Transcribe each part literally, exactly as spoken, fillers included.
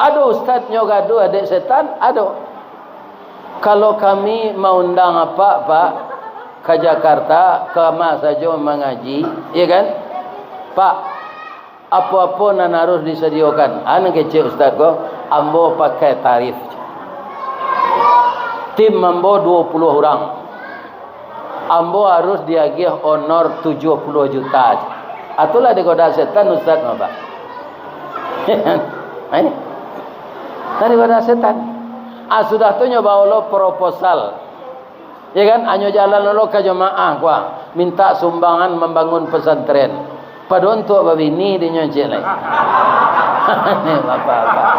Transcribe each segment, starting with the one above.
Ado ustaz nyo gaduah dek setan? Ado. Kalau kami maundang apak, Pak, ka Jakarta, kama sajo mangaji, iyo kan? Pak, apo-apo nan harus disadiokan? Ah, nan kecek ustaz ko, ambo pakai tarif. Tim ambo duo puluah urang. Ambo harus diagiah honor tujuah puluah juta. Atulah digoda setan ustaz mah, Pak. Eh? Nah, digoda setan. Ah, sudah tu nyo bawa lo proposal. Ya kan? Anyo jalan lo ka jamaah, kuah. Minta sumbangan mambangun pesantren. Pado untuak babini dinyo ciek lai. Ni bapak-bapak.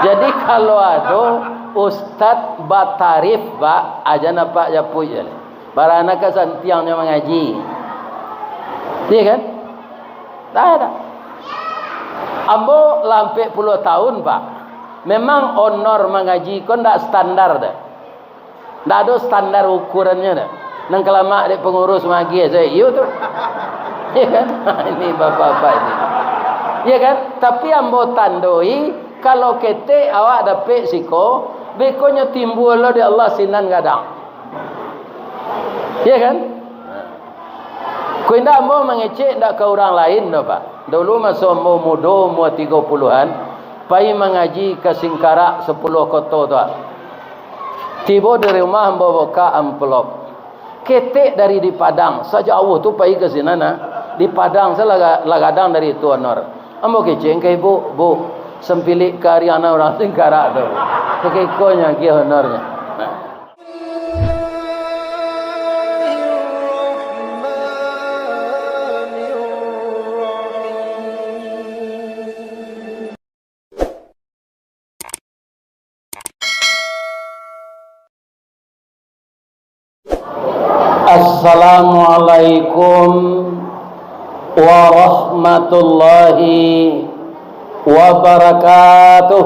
Jadi, kalau ado ustaz batarif, Pak, aja nampak japuik je lai. Barana ka santiangnyo mangaji. Iya kan? Tak ada. Ambo lampek puluah tahun, Pak. Memang honor mangaji ko ndak standar doh. Ndak ado standar ukurannyo doh. Nan kalamak dek pangurus magiah sajo, iyo tu. Iya kan? Ini bapak-bapak ini. Iya kan? Tapi ambo tandoi, kalau ketek awak dapek siko, bekonyo timbua lo dek Allah sinan gadang. Iya kan? Ko indak ambo mangecek ndak ka urang lain doh, Pak. Dulu maso ambo mudo, umua tigo puluahan, pai mangaji ka Singkarak sapuluah koto tu, Pak. Tibo di rumah, ambo buka amplop. Ketek dari di Padang, sajauah tu pai ka sinan, nah. Di Padang, sa lah ga-, lah gadang dari itu honor. Ambo kecek ka ibu, "Bu, sampilik ka arianan urang Singkarak tu, Bu." Sakiko nyo agiah honornyo. Nah. Assalamualaikum warahmatullahi wabarakatuh.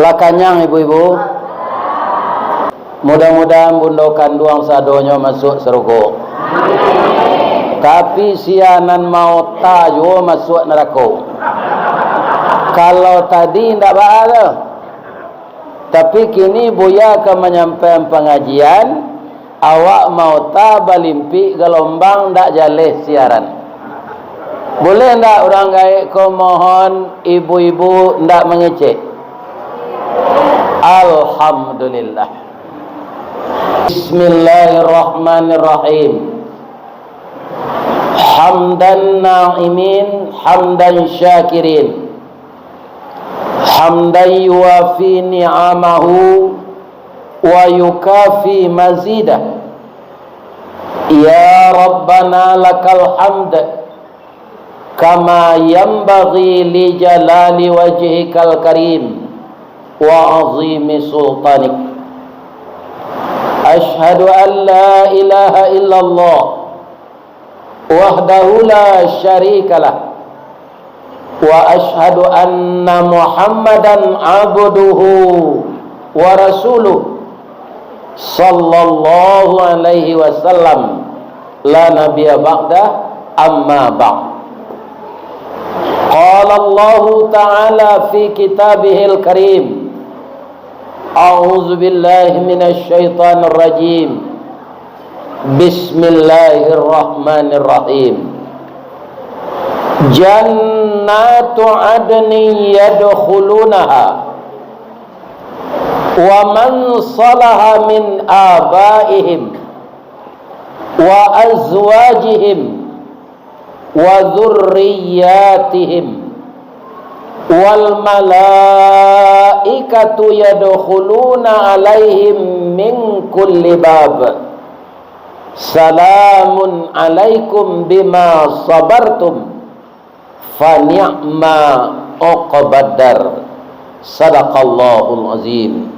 Lah kanyang, ibu-ibu? Mudah-mudahan bundo kanduang sadonyo masuak sarugo. Tapi sia nan maota juo masuak narako. Kalau tadi indak baa doh. Tapi kini Buya ka manyampaian pangajian, awak maota balimpik galombang, ndak jaleh siaran. Boleh ndak urang gaek ko mohon ibu-ibu ndak mangecek? Alhamdulillah. Bismillahirrahmanirrahim. Hamdan na'imin, hamdan syakirin. Hamdan yuwafi ni'amahu wa yukafi mazidah. Ya Rabbana lakal hamd, kama yanbaghi li jalali wajhikal karim wa azimi sultanik. Asyhadu an la ilaha illallah wahdahu la syarikalah. Wa asyhadu anna Muhammadan abduhu wa rasuluh, sallallahu alaihi wasallam, la nabiyya ba'dah, amma ba'd. Qala Allahu ta'ala fi kitabihil karim, A'udzubillahi minasyaitonirrajim. Bismillahirrahmanirrahim. Jannatu adnin yadkhulunaha, wa man salaha min abaihim wa azwajihim wa dzurriyyatihim, wal malaikatu yadkhuluna alaihim min kulli bab. Salamun alaikum bima sabartum, fa ni'ma uqbad dar. Sadaqallahul azim.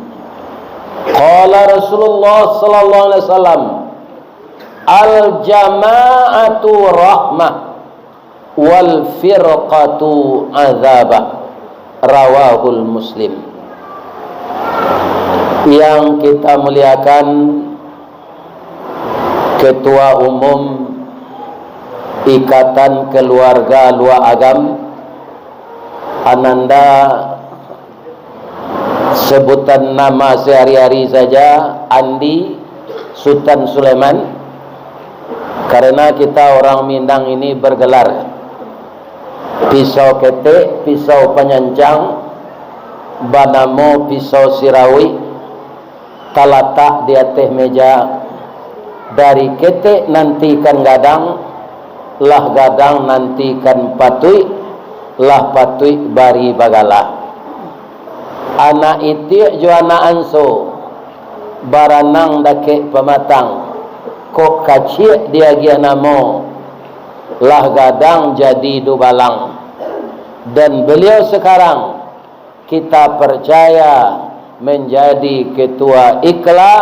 Qala Rasulullah sallallahu alaihi wasallam, "Al jama'atu rahmah, wal firqatu azabah." Rawahul Muslim. Yang kita muliakan, Ketua Umum Ikatan Keluarga Luak Agam, ananda sebutan nama sehari-hari saja, Andi Sutan Sulaiman, karena kita orang Minang ini bergelar pisau ketek, pisau panyancang, banamo pisau sirawik, talatak di ateh meja. Dari ketek nantikan gadang, lah gadang nantikan patuik, lah patuik bari bagala. Anak itiak jo anak anso, baranang dakek pamatang, kok kaciak diagiah namo, lah gadang jadi dubalang. Dan beliau sekarang kita percaya menjadi ketua ikla,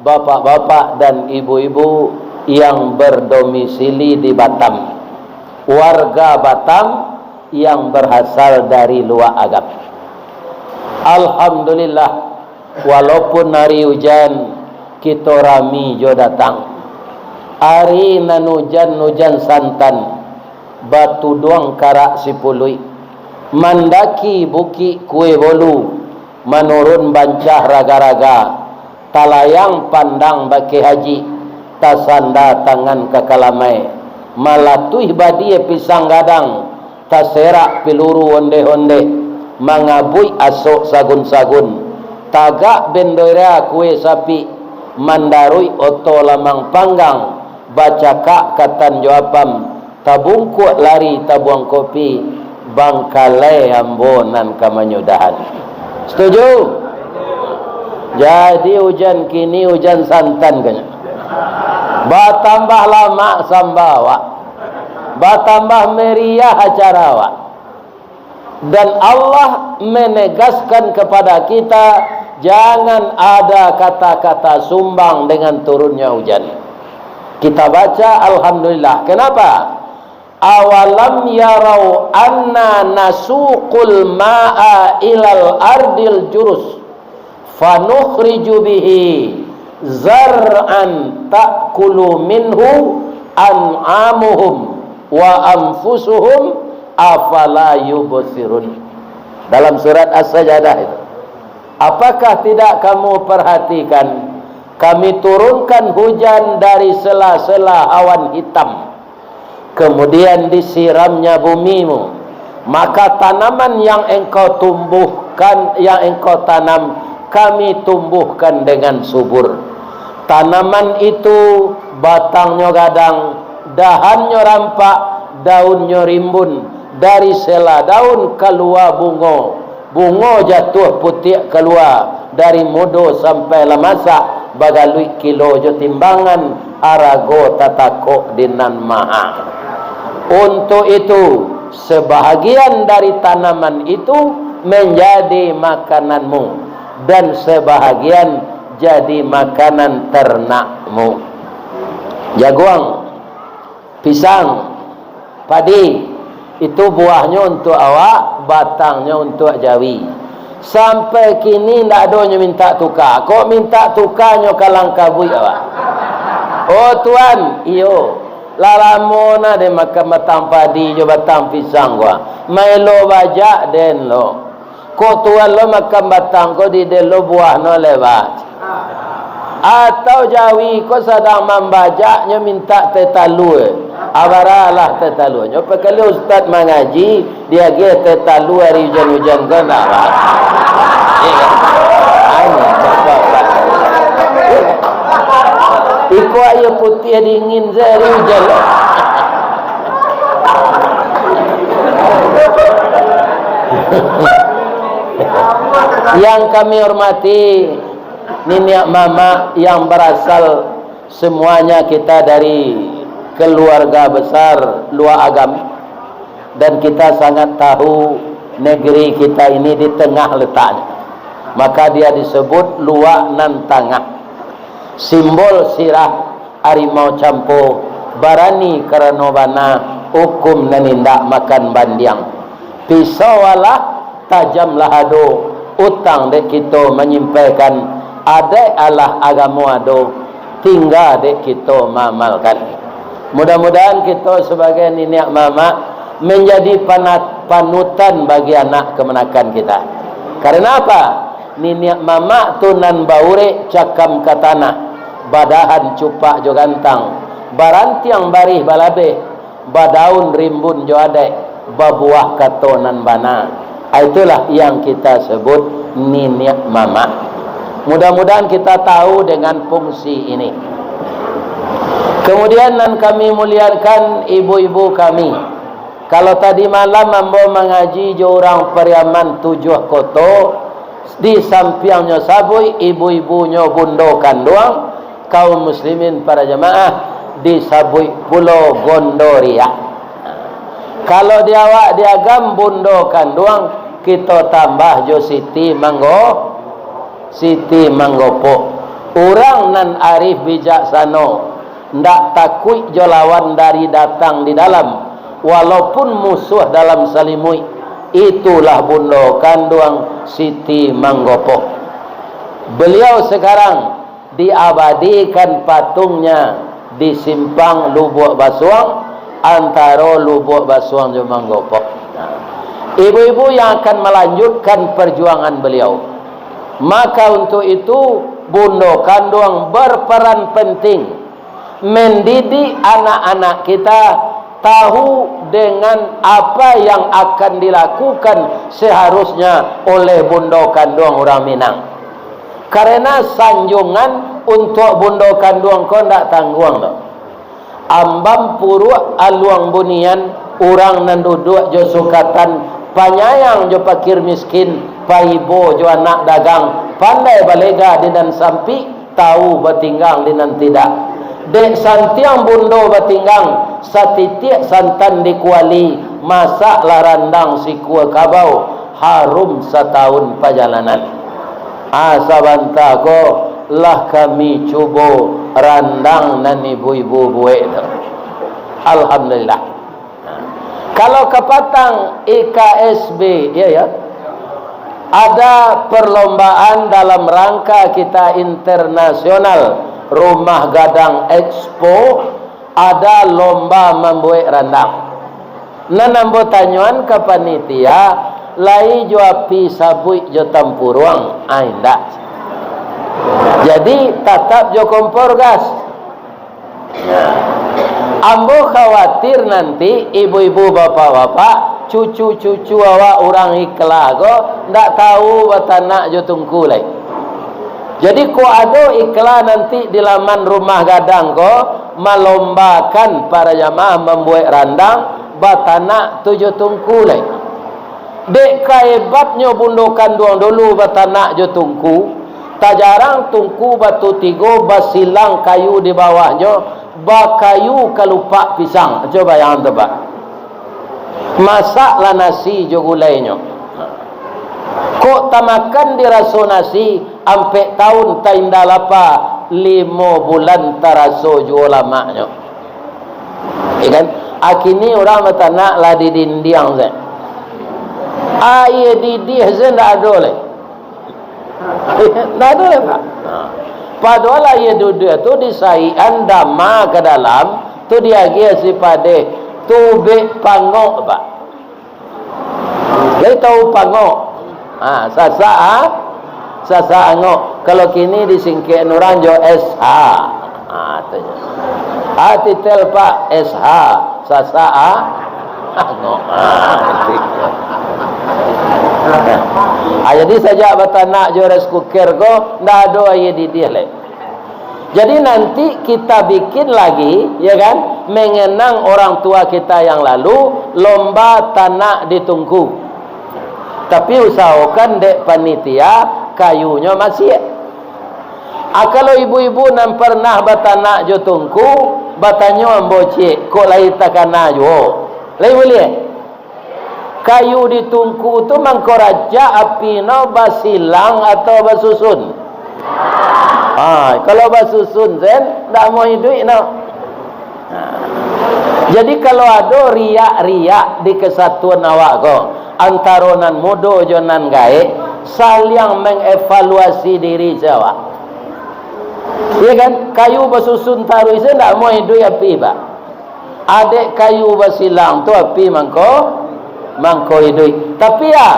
bapak-bapak dan ibu-ibu yang berdomisili di Batam, warga Batam yang berasal dari Luak Agam. Alhamdulillah, walaupun hari ujan, kito rami jo datang. Ari nan ujan-ujan santan, batuduang karak sipuluik, mandaki bukik kue bolu, manurun bancah raga-raga, talayang pandang bakeh haji, tasanda tangan ka kalamai, malatuih badia pisang gadang, taserak piluru ondeh-ondeh, mangabuik asok sagun-sagun, tagak bendera kue sapik, mandaruik oto lamang panggang, bacakak katan jo apam, tabungkuak lari tabuang kopi, bangkalai ambo nan ka manyudahan. Setuju? Jadi ujan kini ujan santan kanyo. Batambah lamak samba awak. Batambah meriah acara awak. Dan Allah menegaskan kepada kita, jangan ada kata-kata sumbang dengan turunnya hujan. Kita baca, "Alhamdulillah." Kenapa? "Awalam yarau anna nasuqul ma'a ilal ardil jurus, fanukhriju bihi zar'an ta'kulu minhu an'amuhum wa anfusuhum, afala yubsirun." Dalam surat As-Sajadah itu. Apakah tidak kamu perhatikan, Kami turunkan hujan dari sela-sela awan hitam, kemudian disiramnya bumimu, maka tanaman yang engkau tumbuhkan, yang engkau tanam, Kami tumbuhkan dengan subur. Tanaman itu batangnyo gadang, dahannyo rampak, daunnyo rimbun, dari sela daun kalua bungo, bungo jatuah putiak kalua, dari mudo sampai lah masak, bagaluik kilo jo timbangan, harago tatakok di nan maha. Untuk itu, sebahagian dari tanaman itu menjadi makananmu, dan sebahagian jadi makanan ternakmu. Jaguang, pisang, padi, itu buahnyo untuak awak, batangnyo untuak jawi. Sampai kini ndak ado nyo mintak tuka. Kok mintak tuka nyo ka Langkabuik awak? Oh Tuan, iyo. Lah lamo nah den makan batang padi jo batang pisang ko. Maelo bajak den lo. Kok Tuan lo makan batang ko, di den lo buah no lebat. Atau jawi ko sadang mambajak, nyo mintak teh talua. Abaralah teh talua. Nyo pakali ustaz mangaji, diagiah teh talua ari ujan-ujan ko ndak ba. Iyo kan? Anu, bapak-bapak. Iko aia putiah dingin saja ari ujan. Yang kami hormati, niniak mamak yang berasal, semuanya kita dari keluarga besar Luak Agam, dan kita sangat tahu negeri kita ini di tengah letaknya. Maka dia disebut Luak Nan Tangah. Simbol sirah Harimau Campo, barani karano bana, hukum nan indak makan bandiang. Pisau alah, tajam lah ado, utang dek kito manyimpaikan, adaik alah agamo ado, tingga dek kito maamalkan. Mudah-mudahan kito sabagai niniak mamak manjadi panat-, panutan bagi anak kamanakan kita. Karena apa? Niniak mamak tu nan baurek cakam ka tanah, badahan cupak jo gantang, barantiang barih balabeh, badaun rimbun jo adaik, babuah kato nan bana. Ah, itulah yang kita sebut niniak mamak. Mudah-mudahan kita tahu dengan fungsi ini. Kemudian nan kami muliakan ibu-ibu kami. Kalau tadi malam ambo mangaji jo urang Pariaman Tujuah Koto, di sampiangnyo sabuik ibu-ibunyo bundo kanduang, kaum muslimin para jamaah, disabuik pulo Gondoriah. Kalau di awak di Agam bundo kanduang, kito tambah jo Siti Manggo, Siti Manggopok. Urang nan arif bijaksano, ndak takuik jo lawan dari datang di dalam, walaupun musuh dalam salimuik. Itulah bundo kanduang Siti Manggopok. Beliau sekarang diabadikan patungnya di simpang Lubuak Basuang, antaro Lubuak Basuang jo Manggopok. Nah, ibu-ibu yang akan melanjutkan perjuangan beliau. Maka untuk itu, bundo kanduang berperan penting mendidik anak-anak kita tahu dengan apa yang akan dilakukan seharusnya oleh bundo kanduang urang Minang. Karena sanjungan untuak bundo kanduang ko ndak tangguang doh. Ambam Puruak Aluang Bunian, urang nan duduak jo sukatan panyayang jo pakir miskin, paibo jo anak dagang, pandai balega di nan sampik, tahu batinggang di nan tidak. Dek santiang bundo batinggang, satitiak santan di kuali, masaklah randang sikua kabau, harum satahun pajalanan. Ah, sabanta ko lah kami cubo randang nan ibu-ibu buek tu. Alhamdulillah. Kalau kapatang I K S B, ya, ya. Ada perlombaan dalam rangka kita internasional Rumah Gadang Expo, ada lomba mambuek randang. Nan ambo tanyoan ka panitia, lai jo api sabuik jo tampuruang? Ah, indak. Jadi, tatap jo kompor gas. Ambo khawatir nanti ibu-ibu, bapak-bapak, cucu-cucu awak urang Ikla ko ndak tahu batanak jo tungku lai. Jadi, kok ado Ikla nanti di laman Rumah Gadang ko malombakan para jamaah mambuek randang, batanak tu jo tungku lai. Dek kahebatnyo bundo kanduang dulu batanak jo tungku, tajarang tungku batu tigo, basilang kayu di bawahnyo, bakayu kalupak pisang. Cubo bayangkan tu, Pak. Masaklah nasi jo gulainyo. Kok tamakan diraso nasi, ampek taun tainda lapa, limo bulan taraso juo lamaknyo. Ya kan? Akini urang batanak lah di dindiang se. Aia didih se ndak ado lai. Ndak ado lai, Pak. Padohal aia didih tu disaikan dama ka dalam, tu diagiah si padeh, tubek pangok, Pak. Lai tahu pangok? Ha, sasak, ha? Sasak angok. Kalau kini disingkek urang jo S H. Ha, tu je. Ha, titel, Pak, S H. Sasak, ha? Angok. Ha, jadi sajak batanak jo rice cooker ko, ndak ado aia didih lai. Jadi, nanti kita bikin lagi, ya kan, mengenang orang tua kita yang lalu, lomba tanak di tungku. Tapi, usahokan dek panitia kayunyo masiak. Ah, kalau ibu-ibu nan pernah batanak jo tungku, batanyo ambo ciek, kok lai takana juo. Lai buliah? Kayu di tungku tu mangko rancak api no basilang atau basusun? Ha, kalau basusun sen, ndak mau iduik no. Ha. Jadi kalau ado riak-riak di kesatuan awak ko, antaro nan mudo jo nan gaek, saliang mengevaluasi diri se awak. Iya kan? Kayu basusun taruih se ndak mau iduik api, Pak. Adek kayu basilang tu api mangko, mangko iduik. Tapi ya,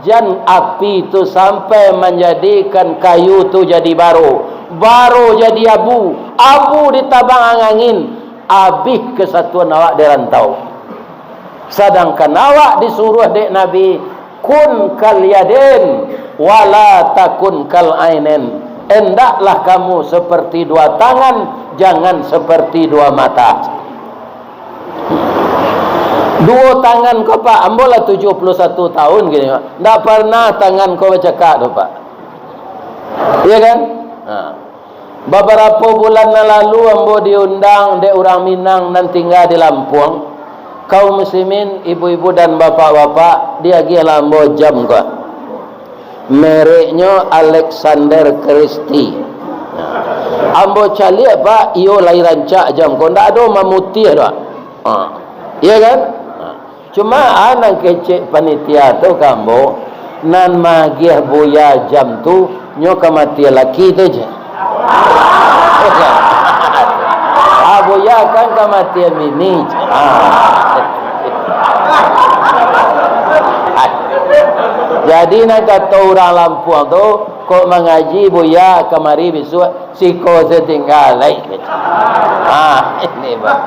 jan api tu sampai manjadikan kayu tu jadi baro, baro jadi abu, abu ditabang ang-, angin, abih kesatuan awak di rantau. Sadangkan awak disuruah dek Nabi, "Kun kal yadain, wala takun kal ainain." Endaklah kamu seperti dua tangan, jangan seperti dua mata. Duo tangan ko, Pak, ambo lah tujuah puluah satu tahun kini, Pak. Ndak pernah tangan ko bacakak tu, Pak. Iya kan? Ha. Babarapo bulan nan lalu ambo diundang dek urang Minang nan tingga di Lampuang. Kaum muslimin, ibu-ibu dan bapak-bapak, diagiahlah ambo jam ko. Mereknyo Alexander Christie. Ambo caliak, Pak, iyo lai rancak jam ko. Ndak ado mamutiah doh. Ha. Iya kan? Ha. Cuma, ah, nan kecek panitia tu ka ambo, nan magiah Buya jam tu, nyo kamatian laki tu je. Ah, Buya kan kamatian bini je. Ah. Jadi, nan kato urang Lampuang tu, kok mangaji Buya kamari bisuak, siko se tingga lai. Ah, ini, Bang.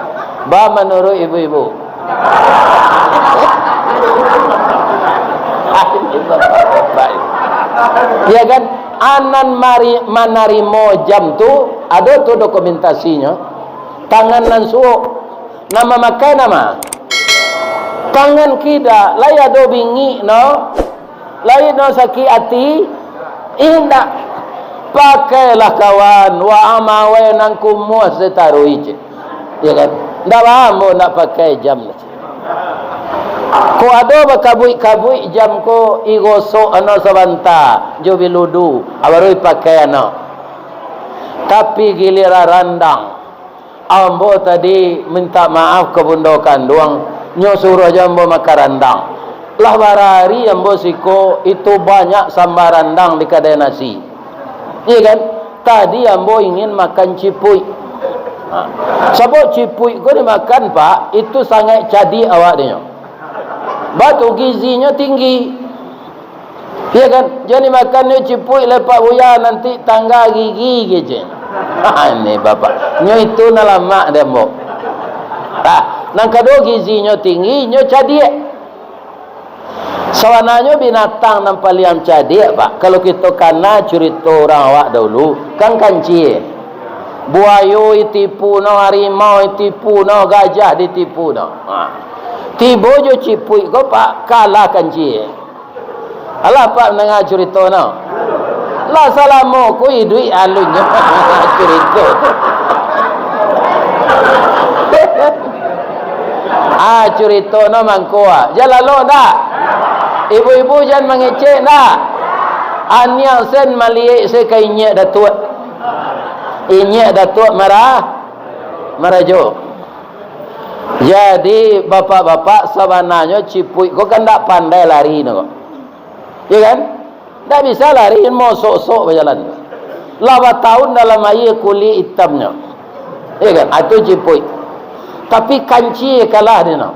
Bang, manuruik ibu-ibu. Ya kan? Anan mari, manarimo jam tu, ado tu dokumentasinyo. Tangan nan suok, nan mamakai nan ma? Tangan kida, lai ado bingik no. Lain no sakik ati, indak. Pakailah kawan, wa amawai nan kumuah sataruih je. Ya kan? Ndak ba ambo ndak pakai jam. Ko ado bakabuik-kabuik jam ko, igosok ano sabanta, jo biludu, baru dipakai ano. Tapi giliran randang, ambo tadi minta maaf ka bundo kanduang, nyo suruah jo ambo makan randang. Lah barari ambo siko, itu banyak samba randang di kadai nasi. Iya kan? Tadi ambo ingin makan cipuik. Ha. Sabab cipuik ko dimakan, Pak, itu sangaik cadiak awak dinyo. Batu gizinyo tinggi. Iya kan? Jan dimakan nyo cipuik lai Pak Buya, nanti tangga gigi kecek. Ini bapak. Nyo itu nan lamak dek ambo. Nah, nan kaduo gizinyo tinggi, nyo cadiak. Sabananyo binatang nan paliang cadiak, Pak, kalau kito kana curito urang awak dahulu, kan kancia. Buayo ditipu no, harimau ditipu no, gajah ditipu no. Ha. Tibo jo cipuik ko, Pak, kalah kancia. Alah, Pak, mandanga curito no. Lah salamo ko iduik alunnyo. Curito tu. Ah, curito no mangko, ah. Jan lalok ndak? Ibu-ibu jan mangecek ndak? Aniang sen maliek se ka inyiak Datuak. Inyiak Datuak Mara-, Marajo. Jadi, bapak-bapak, sabananyo cipuik ko kan ndak pandai lari no ko. Iya kan? Ndak bisa lari, mosok-sok bajalan. Lah batahun dalam aia kulik itamnyo. Iya kan? Ah, tu cipuik. Tapi kancia kalah dek no.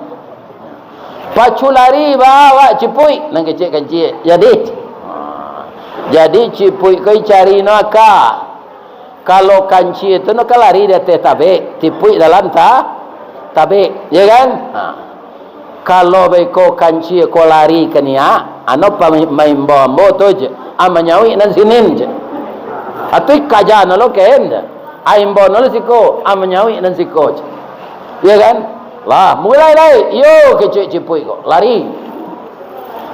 Pacu lari ba awak cipuik, nan kecek kancia. Jadi, jadi cipuik ko dicari no aka. Kalau kancia tu no kan lari di ateh tabek, cipuik dalam ta-, tabek, ya kan? Ha. Kalau beko kancia ko lari ka niak, ano pa-, maimbau ambo tu je, ah, manyauik nan sinin je. Atau kaja no lo ken je. Ah, imbau no lo siko, ah, manyauik nan siko je. Ya kan? Lah, mulai lai. Yo, kecek cipuik ko. Lari.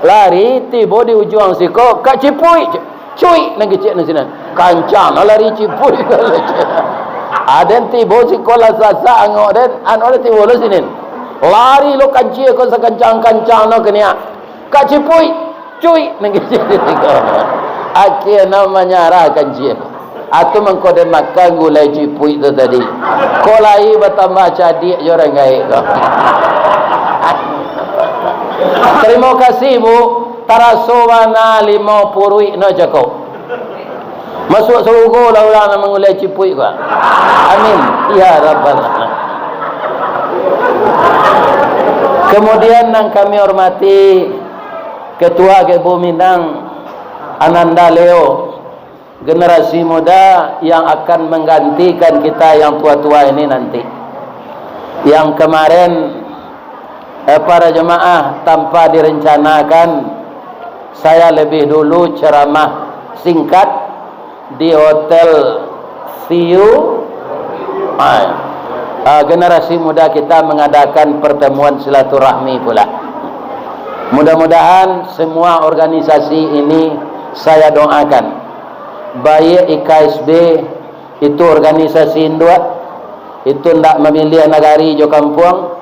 Lari, tibo di ujuang siko, ka cipuik. Cuik, nan kecek nan sinan. Kancang lah lari cipuik. Aden tibo siko lah sasak angok den, ano lah tibo lo sinin. Lari lo kancia ko sakancang-kancang no ka niak. Ka cipuik, cuik, nan kecek nan siko. Akhia no manyarah kancia. Atu mangko den makan gulai cipuik tu tadi. Ko lai batambah cadiak jo urang gaek ko. Tarimo kasih, Bu. Taraso bana limau puruik no cako. Masuak sarugo lah urang nan mangulai cipuik ko. Amin. Ya Rabbal Alamin. Kemudian, nan kami hormati Ketua Gebu Minang, Ananda Leo, generasi muda yang akan menggantikan kita yang tua-tua ini nanti. Yang kemarin, eh, para jemaah, tanpa direncanakan, saya lebih dulu ceramah singkat di Hotel View. Ah, ah, generasi muda kita mengadakan pertemuan silaturahmi pula. Mudah-mudahan semua organisasi ini, saya doakan, baik I K S B, itu organisasi induak, itu ndak mamiliah nagari jo kampuang,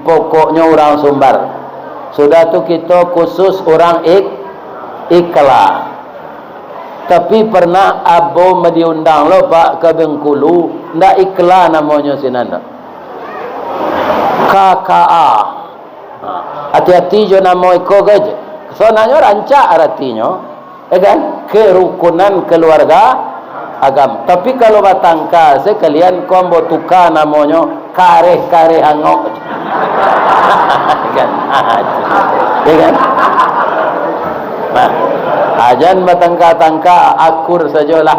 pokoknyo urang Sumbar. Sudah tu, kito khusus urang Ik-, Ikla. Tapi, pernah ambo diundang lo, Pak, ka Bengkulu, ndak Ikla namonyo sinan, ndak. K K A. Ha, ati-ati jo namo iko ko je. Sabananyo rancak aratinyo, ya kan? Kerukunan keluarga agam. Tapi, kalau batangka, sekalian ko ambo tuka namonyo Kareh-Kareh Angok. Ya kan? Ya kan? Nah, ajan batangka-tangka, akur sajolah.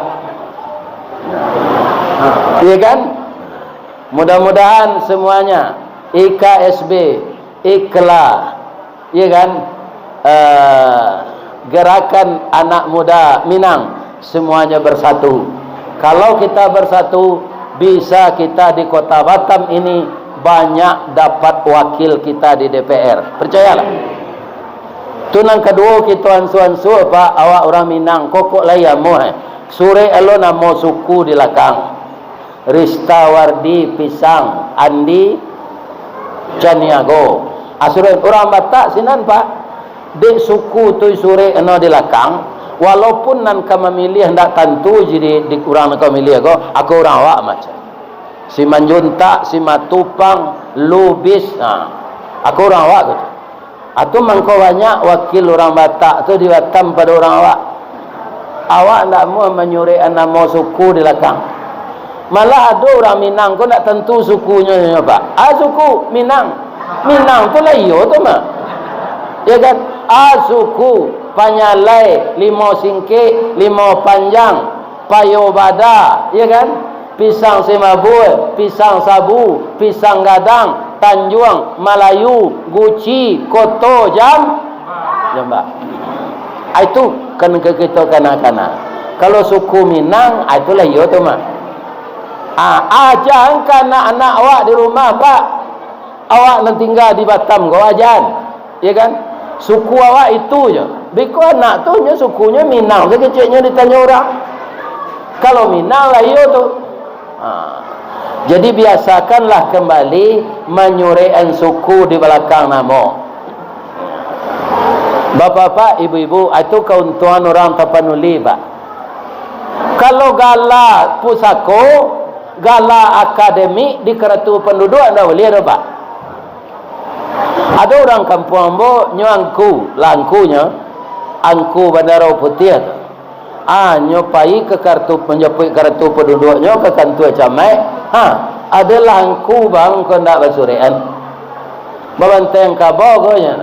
Ya kan? Mudah-mudahan semuanya, I K S B, Ikla, ya kan, eh, gerakan anak muda Minang, semuanya bersatu. Kalau kita bersatu, bisa kita di Kota Batam ini banyak dapat wakil kita di D P R. Percayalah. Tu nan kaduo, kito ansu-ansu, Pak, awak urang Minang, kokok lai amuah, eh. Surek alo namo suku di lakang. Rista Wardi Pisang, Andi Caniago. Asuran urang Batak sinan, Pak. Dek suku tu surek eno di lakang, walaupun nan ka mamiliah ndak tantu jadi di urang nan ka mamiliah ko, ako urang awak macam. Si Manjuntak, si Matupang, Lubis, ha. Ako urang awak ko tu. Atu mangko banyak wakil urang Batak tu di Batam pado urang awak. Awak ndak amuah manyurekan namo suku di lakang. Malah ado urang Minang ko ndak tantu sukunyo nyo, Pak. A suku Minang. Minang tu lah iyo tu mah. Ya kan? A suku, Panyalai, Limau Singkek, Limau Panjang, Payo Bada, ya kan? Pisang Simabul, Pisang Sabu, Pisang Gadang, Tanjuang, Malayu, Guci, Koto, Jam-, Jamba. Ah, itu kan ke kito kana-kana. Kalau suku Minang, ah, itulah iyo tu mah. Ah, aja ka anak-anak awak di rumah, Pak. Awak nan tingga di Batam ko, ajan. Ya kan? Suku awak itu je. Biko anak tu nyo sukunyo Minang, sakeceknyo ditanyo urang. Kalau Minang lah iyo tu. Ha. Jadi, biasakanlah kembali manyurekan suku di balakang namo. Bapak-bapak, ibu-ibu, itu kauntungan urang Tapanuli, Pak. Kalau gala pusako, gala akademik di karatu panduduak, ndak buliah doh, Pak. Ado urang kampuang ambo, nyo angku, lah angkunyo, angku Bandaro Putiah tu. Ah, nyo pai ka karatu, manjapuik karatu panduduaknyo ka kantua camaik. Ha, adolah angku bang ko ndak basurekan. Babanteng kaba ko nyo.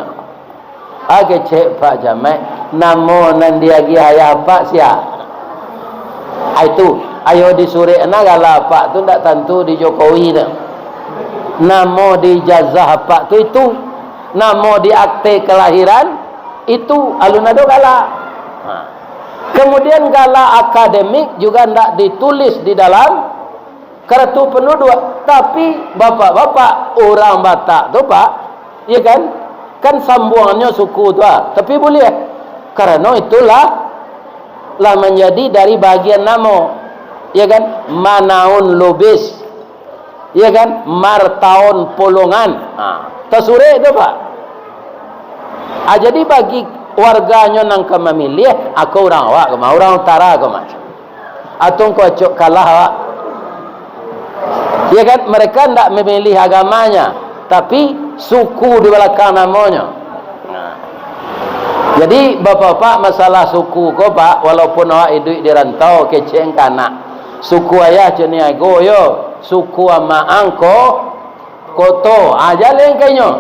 Ah, kecek Pak Camat, namo nan diagiah ayah apak sia? Ah, itu, ayo disurek nah gala apak tu ndak tantu di Jokowi tu. Namo di ijazah apak tu itu, namo di akte kelahiran itu, alun ado gala. Ha. Kemudian gala akademik juga ndak ditulis di dalam karatu panduduak, tapi bapak-bapak urang Batak tu, Pak, ya kan, kan sambuangannyo suku tu, ah, tapi buliah, karano itulah lah manjadi dari bagian namo, ya kan, Manaun Lubis, ya kan, Martaon Polongan, ha, tasurek tu, Pak. Ah, jadi bagi warganyo nan ka mamiliah, ako urang awak ko mah, urang utara ko mah. Atau ko acok kalah awak. Ya kan, mereka ndak memilih agamanya, tapi suku di balakang namonyo. Nah. Jadi, bapak-bapak, masalah suku ko, Pak, walaupun awak iduik di rantau, kecek ang ka anak. Suku ayah Caniago yo, suku amak ang ko Koto. Ah, jaleh ka inyo.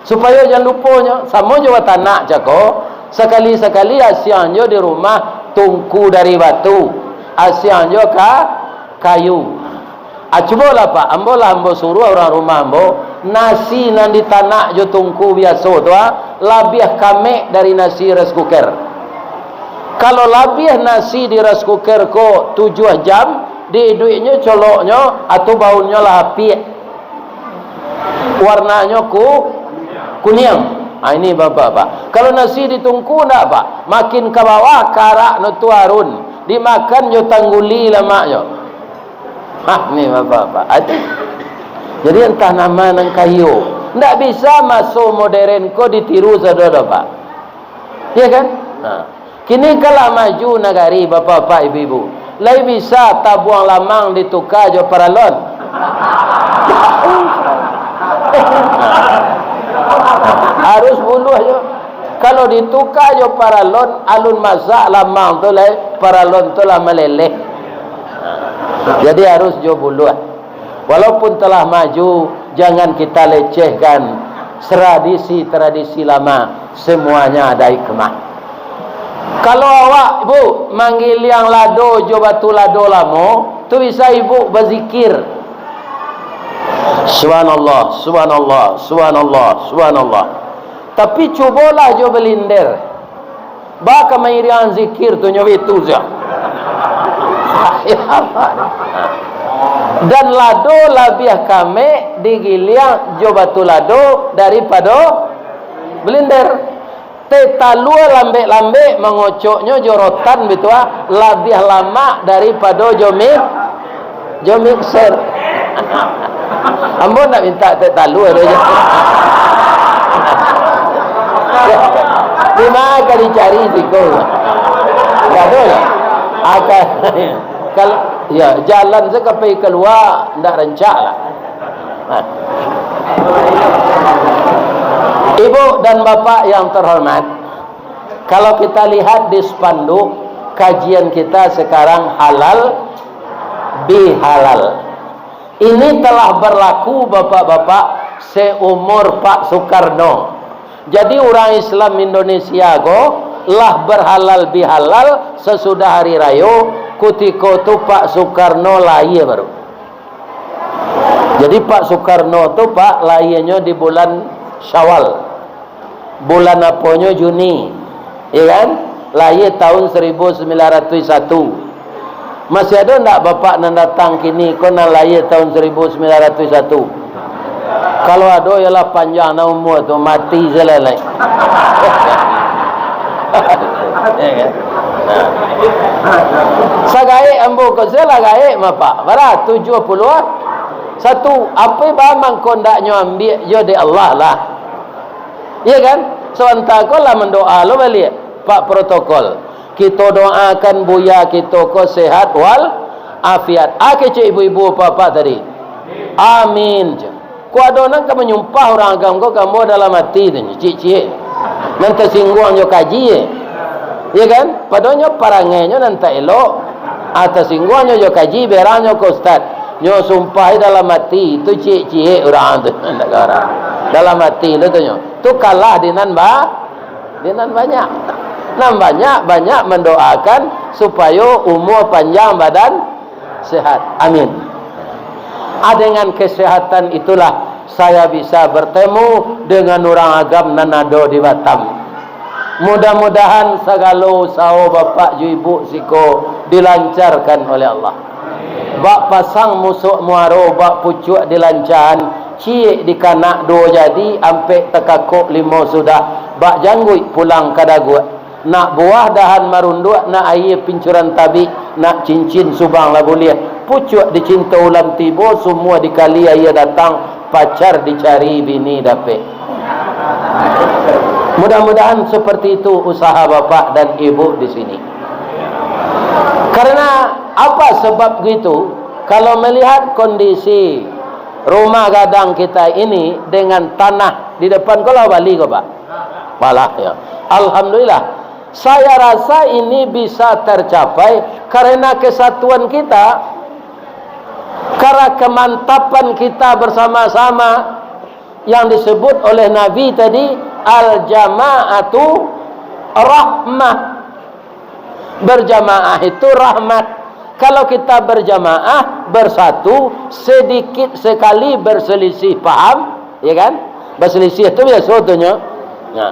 Supayo jan luponyo, samo jo batanak cako, sakali-sakali asiang jo di rumah tungku dari batu, asiang jo ka kayu. Ah, cubolah, Pak, ambo lah ambo suruah urang rumah ambo, nasi nan ditanak jo tungku biaso tu, ah, labiah kamek dari nasi rice cooker. Kalau labiah nasi di rice cooker ko tujuah jam, di iduiknyo coloknyo, atau baunnyo lah apiak. Warnanyo ku-, kuniang. Ah, ini bapak-bapak. Kalau nasi di tungku ndak, Pak. Makin ka bawah, karak no tu arun. Dimakan jo tangguli lamaknyo. Ah, ni bapak-bapak. Ah, tu. Jadi, antah nama nan kayo. Ndak bisa maso modern ko ditiru sado doh, Pak. Iya kan? Nah. Kini kan lah maju nagari, bapak-bapak, ibu-ibu. Lai bisa tabuang lamang dituka jo paralon. Harus buluah jo. Kalau dituka jo paralon, alun masak lamang tu lai, paralon tu lah maleleh. Jadi harus jo buluah. Walaupun telah maju, jangan kita lecehkan tradisi-tradisi lama, semuanya ada hikmah. Kalau awak, Bu, manggiliang lado jo batu lado lamo, tu bisa ibu bazikir. Subhanallah, subhanallah, subhanallah, subhanallah. Tapi cubolah jo balinder. Ba ka mairiang zikir tu nyo itu sia. Dan lado labiah kamek digiliang jo batu lado daripado balinder. Teh talua lambek-lambek mangocoknyo jo rotan bitu ah, labiah lamak daripado jo mi-, jo mixer. Ambo ndak mintak teh talua doh. Di ma ka dicari siko? Ndak ado lah. Aka-, kal-, ya, jalan se ka pai kalua, ndak rancak lah. Nah. Ibu dan bapak yang terhormat, kalau kita lihat di spanduk, kajian kita sekarang halal bihalal. Ini telah berlaku, bapak-bapak, seumur Pak Soekarno. Jadi, urang Islam Indonesia ko lah berhalal bihalal sesudah hari rayo, kutiko tu Pak Soekarno lahia baru. Jadi, Pak Soekarno tu, Pak, lahianyo di bulan Syawal. Bulan aponyo? Juni. Iya kan? Lahia tahun seribu sembilan ratus satu. Masih ado ndak bapak nan datang kini ko nan lahia tahun seribu sembilan ratus satu? Kalau ado, yalah panjang nah umua tu, mati se lah lai. Iya kan? Nah. Sagaek ambo ko se lah gaek, Bapak. Bara? Tujuah puluah satu. Apo ba mangko ndaknyo ambiak jo dek Allah lah. Iya kan? Sabanta ko lah mandoa lo baliak, Pak Protokol. Kito doakan buya kito ko sehat wal afiat. Ah, kecek ibu-ibu bapak tadi. Amin. Ko ado nan ka manyumpah urang agam ko ka ambo dalam ati tu, ciek-ciek. Nan tasingguang jo kaji, iya kan? Padonyo parangainyo nan tak elok. Ah, tasingguangnyo jo kaji, berangnyo ka ustaz. Nyo sumpahi dalam ati, tu ciek-ciek urang tu. Ndak ka urang. Dalam ati lo tu nyo. Tu kalah di nan ba-, di nan banyak. Nan banyak, banyak mandoakan supayo umua panjang, badan sehat. Amin. Ah, dengan kesehatan itulah saya bisa bertemu dengan urang agam nan ado di Batam. Mudah-mudahan sagalo usaho bapak jo ibu siko dilancarkan oleh Allah. Bak pasang musuk muaro, bak pucuak dilancahan, ciek dikanak duo jadi, ampek takakok limo sudah, bak jangguik pulang ka daguak. Nak buah dahan marunduak, nak aia pincuran tabik, nak cincin subang lah buliah. Pucuak dicinto ulam tibo, sumua dikali aia datang, pacar dicari bini dapek. Mudah-mudahan seperti itu usaha bapak dan ibu di sini. Karena apa sebab begitu? Kalau melihat kondisi rumah gadang kita ini dengan tanah di depan, kalau bali ko, Pak? Balah, ya. Alhamdulillah. Saya rasa ini bisa tercapai karena kesatuan kita, karena kemantapan kita bersama-sama. Yang disebut oleh Nabi tadi, "Al-jama'atu rahmah." Berjamaah itu rahmat. Kalau kita berjamaah, bersatu, sedikit sekali berselisih paham, ya kan? Berselisih tu biasa tu nyo. Nah,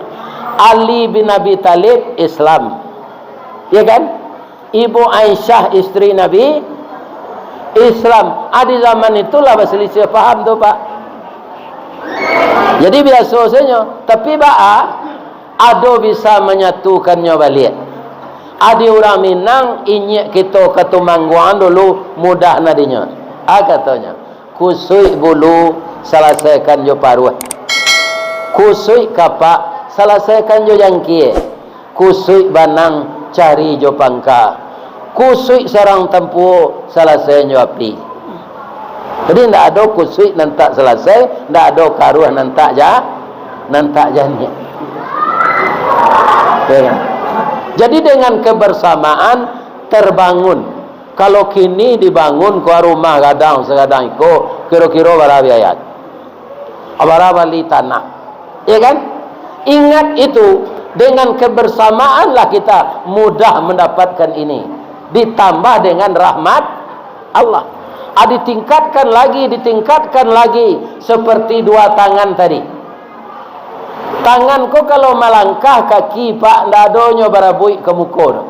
Ali bin Abi Thalib Islam. Ya kan? Ibu Aisyah, isteri Nabi, Islam. Ah, di zaman itulah berselisih paham tu, Pak. Jadi biasa sajo. Tapi baa, ado bisa manyatukan nyo baliak. Adi urang Minang, inyiak kito ka Tumangguangan dulu, mudah nadinyo. Ah, katonyo, "Kusuik bulu, salasaikan jo paruah. Kusuik kapak, salasaikan jo jangkie. Kusuik banang, cari jo pangka. Kusuik sarang tampuo, salasai jo api." Jadi, ndak ado kusuik nan tak salasai, ndak ado karuah nan tak ja-, nan tak janiah. Ya kan? Jadi, dengan kebersamaan terbangun. Kalau kini dibangun ko rumah gadang sagadang iko, kiro-kiro bara biaya? Bara bali tanah. Ya kan? Ingat itu, dengan kebersamaanlah kita mudah mendapatkan ini. Ditambah dengan rahmat Allah. Ah, ditingkatkan lagi, ditingkatkan lagi, seperti dua tangan tadi. Tangan ko kalau malangkah, kaki, Pak, ndak adonyo barabuik ka muko tu.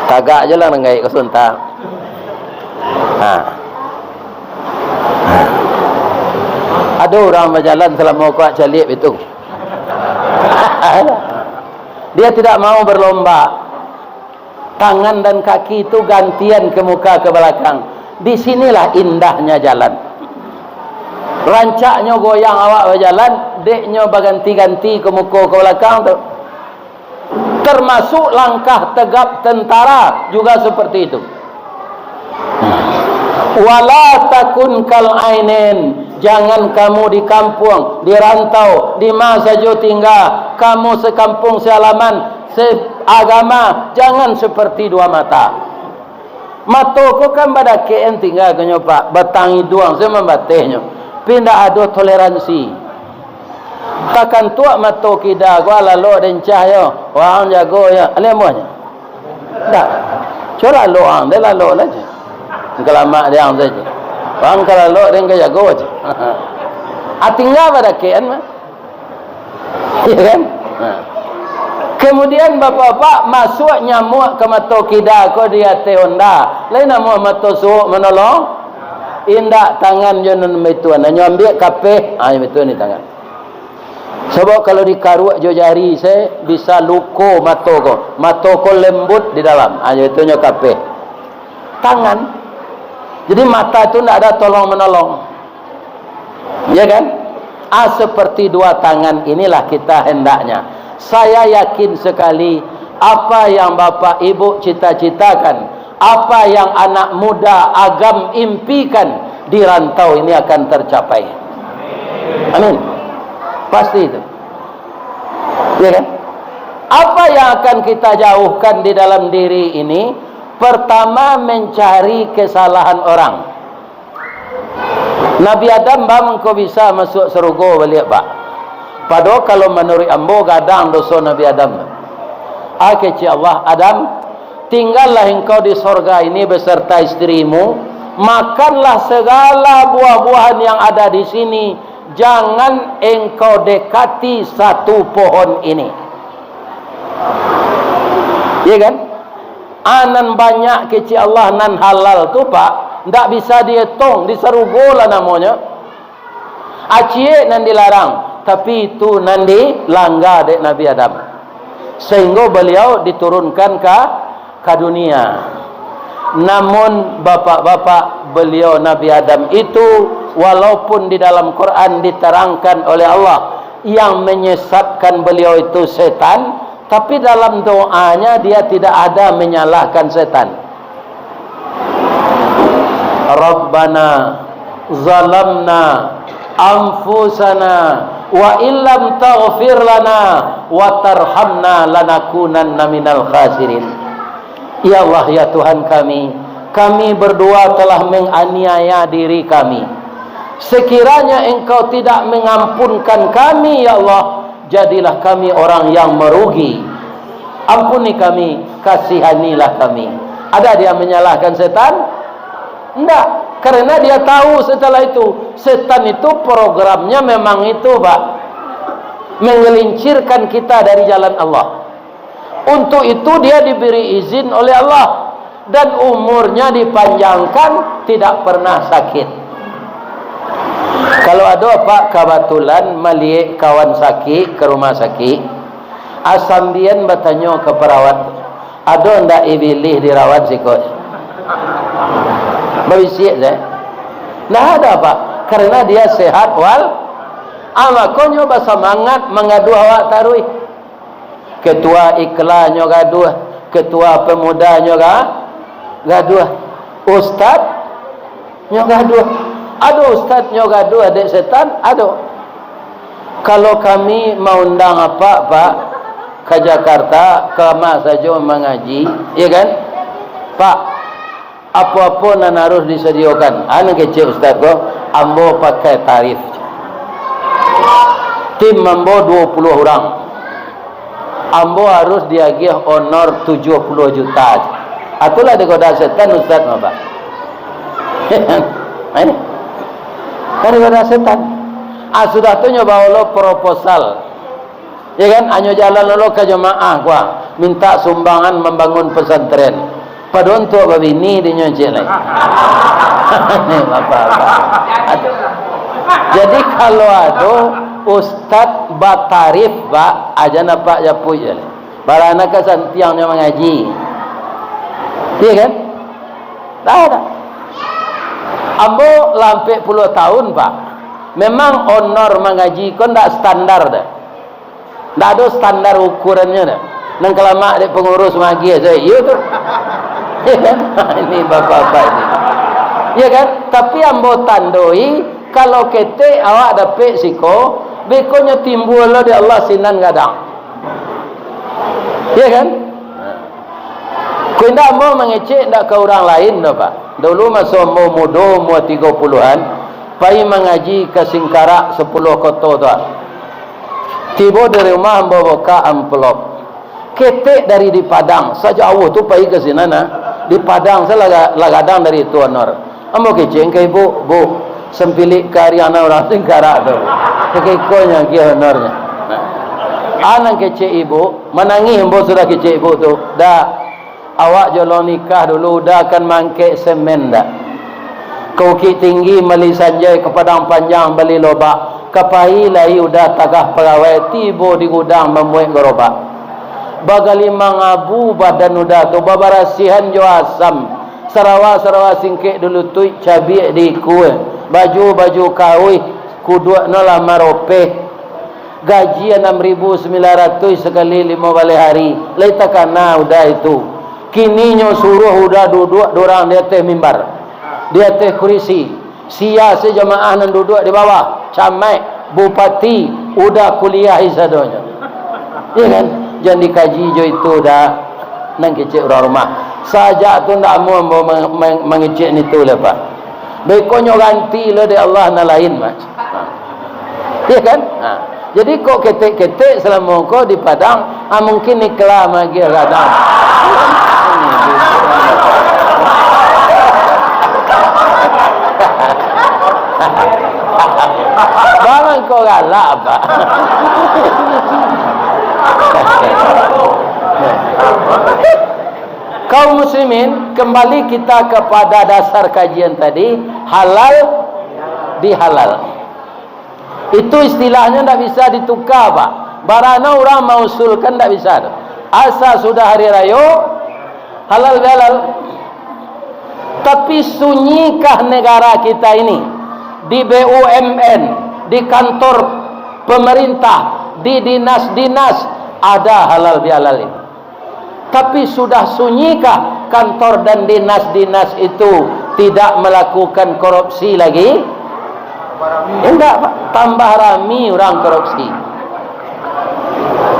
Tagak je lah nan gaek ko sunta. Ha. Ha. Ado urang bajalan salamo kuak caliak itu. Dia tidak mau berlomba. Tangan dan kaki itu gantian ke muka, ke belakang. Di sinilah indahnya jalan. Rancaknyo goyang awak bajalan, dek nyo baganti-ganti ke muko, ke belakang tu. Termasuk langkah tegap tentara juga seperti itu. "Wala takun kal ainin," jangan kamu di kampuang, di rantau, di ma sajo tingga, kamu sekampung, sealaman, seagama, jangan seperti dua mata. Mato ko kan badakekan tingga ko nyo, Pak, batang iduang se mambatehnyo, tapi ndak ado toleransi. Takantuak mato kida ko, lalok den cah yo, wang jago yo, alih amuahnyo. Ndak. Cubo lalok ang, den lalok lah je. Kalamak di ang sajo. Ang ka lalok, den ka jago je. Ah, tingga badakekan mah. Ya kan? Nah. Kemudian bapak-bapak, masuak nyamuak ka mato kida ko di ateh onda. Lain amuah mato suok manolong. Indak, tangan jo nan baitu, hanyo ambiak kapeh, ah, baitu ni tangan. Sabab kalau dikaruak jo jari se, bisa luko mato ko. Mato ko lembut di dalam. Ha, itu nyo kapeh. Tangan. Jadi mata tu ndak ada tolong-menolong. Ya kan? Ah, seperti dua tangan inilah kita hendaknya. Saya yakin sekali, apa yang Bapak Ibu cita-citakan, apa yang anak muda agam impikan di rantau ini akan tercapai. Amin. Pasti itu. Ya kan? Apa yang akan kita jauhkan di dalam diri ini? Pertama, mencari kesalahan orang. Nabi Adam ba mangko bisa masuak sarugo baliak, Pak? Padahal kalau manuruik ambo, gadang doso Nabi Adam. Ah, kecek Allah, "Adam, tinggallah engkau di sorga ini beserta istrimu, makanlah segala buah-buahan yang ada di sini, jangan engkau dekati satu pohon ini." Iya kan? Ah, nan banyak kecek Allah nan halal tu, Pak, ndak bisa dietong, di sarugo lah namonyo. Ah, ciek nan dilarang, tapi itu nan dilangga dek Nabi Adam. Sehingga beliau diturunkan ka, ka dunia. Namun, bapak-bapak, beliau Nabi Adam itu, walaupun di dalam Quran diterangkan oleh Allah, yang menyesatkan beliau itu setan, tapi dalam doanya dia tidak ada menyalahkan setan. "Rabbana zalamna anfusana wa illam taghfir lana wa tarhamna lanakunanna minal khasirin." Ya Allah, ya Tuhan kami, Kami berdua telah menganiaya diri kami. Sekiranya Engkau tidak mengampunkan kami, ya Allah, jadilah kami orang yang merugi. Ampuni kami, kasihanilah kami. Ada dia menyalahkan setan? Enggak, karena dia tahu setelah itu, setan itu programnya memang itu, Pak. Menggelincirkan kita dari jalan Allah. Untuk itu dia diberi izin oleh Allah dan umurnya dipanjangkan, tidak pernah sakit. Kalau ado, Pak, kabatulan maliek kawan sakik ka rumah sakik, asambian batanyo ka parawat, "Ado ndak ibilih dirawat siko?" Babisiak sajo. Ndak ada, Pak, karena dia sehat wal, ah, makonyo basamangat mangaduah awak taruih. Ketua iklanyo gaduah, ketua pemudanyo ga-, gaduah, ustadnyo gaduah. Ado ustadnyo gaduah dek setan? Ado. Kalau kami maundang apak, Pak, ka Jakarta, kama sajo mangaji, iya kan? Pak, apo-apo nan harus disadiokan? Anu kecek ustad ko, ambo pakai tarif. Tim ambo duo puluah urang. Ambo harus diagiah honor tujuah puluah juta. Atulah digoda setan ustad mah, Pak. Eh? Kan digoda setan. Ah, sudah tu nyo bawa lo proposal. Ya kan? Anyo jalan lo ka jamaah, kuah, minta sumbangan mambangun pesantren. Pado untuak babini dinyo ciek lai. Ni bapak-bapak. Jadi, kalau ado ustad batarif, Pak, aja nampak japuik je lai. Barana ka santiangnyo mangaji. Iya kan? Dah, dah. Ambo lah ampek puluah tahun, Pak. Memang honor mangaji ko ndak standar dah. Ndak ado standar ukurannyo dah. Nan kalamak dek pangurus magiah sajo, iyo tu. Iyo kan? Ini bapak-bapak ini. Iyo kan? Tapi ambo tandoi, kalau ketek awak dapek siko, bekonyo timbua lo dek Allah sinan gadang. Iyo kan? Ko indak ambo mangecek ndak ka urang lain doh, Pak. Dulu maso ambo mudo, umua tigo puluahan, pai mangaji ka Singkarak sapuluah koto tu, Pak. Tibo di rumah, ambo bukak amplop. Ketek dari di Padang, sajauah tu pai ka sinan, nah. Di Padang, sa lah ga-, lah gadang dari itu honor. Ambo kecek ka ibu, "Bu, sampilik ka ariang nan urang Singkarak tu, Bu. Sakiko nyo agiah honornyo." Nah. Ah, nan kecek ibu, manangih ambo sudah kecek ibu tu. "Dak, awak jolong nikah dulu, Uda kan maangkek semen dak. Ka Bukiktinggi mali sanjai, ka Padang Panjang bali lobak, ka pai lai Uda tagah pagawai, tibo di gudang mambuek garobak. Bagalimang abu badan Uda tu, babarasiahan jo asam, sarawa-sarawa singkek di lutuik, cabiak di ikua, baju-baju kauih, kuduak no lah maropeh." Gaji anam ribu sambilan ratuih sakali limo baleh hari, lai takana Uda itu. Kini nyo suruah Uda duduak durang di ateh mimbar, di ateh kurisi. Sia se jamaah nan duduak di bawah, camaik, bupati, Uda kuliahi sadonyo. Iyo kan? Jan dikaji jo itu dah, nan kecek urang rumah. Sajak tu ndak amuah ambo mang-, mang-, mangecek nitu lai, Pak. Bekonyo ganti lo dek Allah nan lain, Pak. Iyo kan? Ha. Jadi, kok ketek-ketek salamo ko di Padang, ah, mungkin ikhlas magiah gadang. Bang, angkau galak, Pak. Kaum muslimin, kembali kita kepada dasar kajian tadi, halal bihalal. Itu istilahnyo ndak bisa dituka, Pak. Barano urang mausulkan ndak bisa tu. Asa sudah hari rayo, halal bihalal. Tapi sunyikah negara kita ini? Di B U M N, di kantor pemerintah, di dinas-dinas, ada halal bihalal ini? Tapi sudah sunyikah kantor dan dinas-dinas itu tidak melakukan korupsi lagi? Indak, Pak. Tambah rami urang korupsi.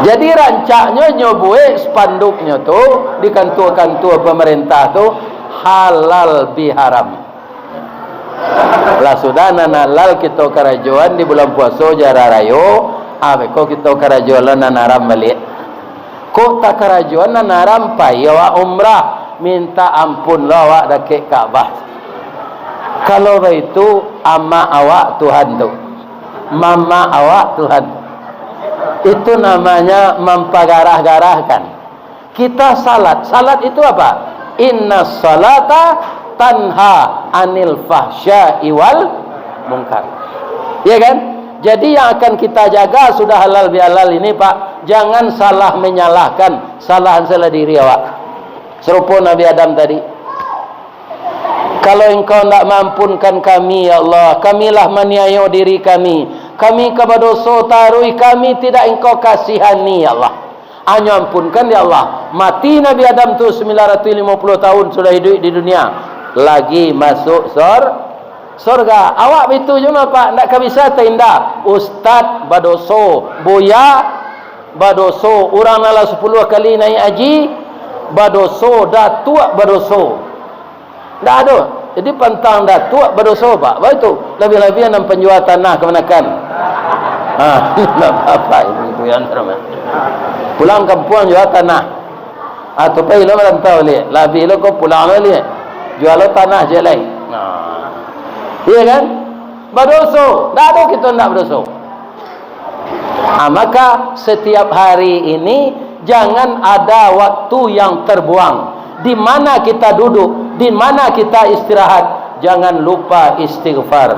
Jadi, rancaknyo nyo buek spanduknyo tu di kantua-kantua pamarintah tu, halal biharam. Lah sudah nan halal kito karajoan di bulan puaso jo ari rayo, ah, beko kito karajoan nan haram baliak. Kok takarajoan nan haram, pai awak umrah, minta ampun lo awak dakek Ka'bah. Kalau baitu, amak awak Tuhan tu, mamak awak Tuhan. Itu namanya mampagarah-garahkan. Kita salat, salat itu apa? Inna salata tanha anil fahsya'i wal munkar. Ya kan? Jadi yang akan kita jaga sudah halal bihalal ini, Pak, jangan salah menyalahkan, salahan salah diri awak. Serupa Nabi Adam tadi. Kalau Engkau ndak maampunkan kami, ya Allah, kami lah maniayo diri kami, kami ka badoso taruih, kami tidak Engkau kasihani, ya Allah. Anyo ampunkan, ya Allah. Mati Nabi Adam tu sembilan ratus lima puluh tahun sudah hiduik di dunia, lagi masuk sor-, sorga. Awak baitu juo mah, Pak, ndak ka bisa tainda. Ustad badoso, buya badoso, urang nan lah sapuluah kali naik haji badoso, datuak badoso. Ndak ado. Jadi pantang datuak badoso, Pak. Baitu. Labiah-labiah nan panjua tanah kamanakan. Ha, ndak apa-apa, itu yang ramai. Pulang kampuang jua tanah. Ah, tu pai lo marantau liak. Labiah lo ko pulang lo liak. Jua lo tanah je lai. Nah. Iya kan? Badoso. Ndak ado kito ndak badoso. Ah, maka setiap hari ini jangan ada waktu yang terbuang. Di mana kita duduk, di mana kita istirahat, jangan lupa istighfar.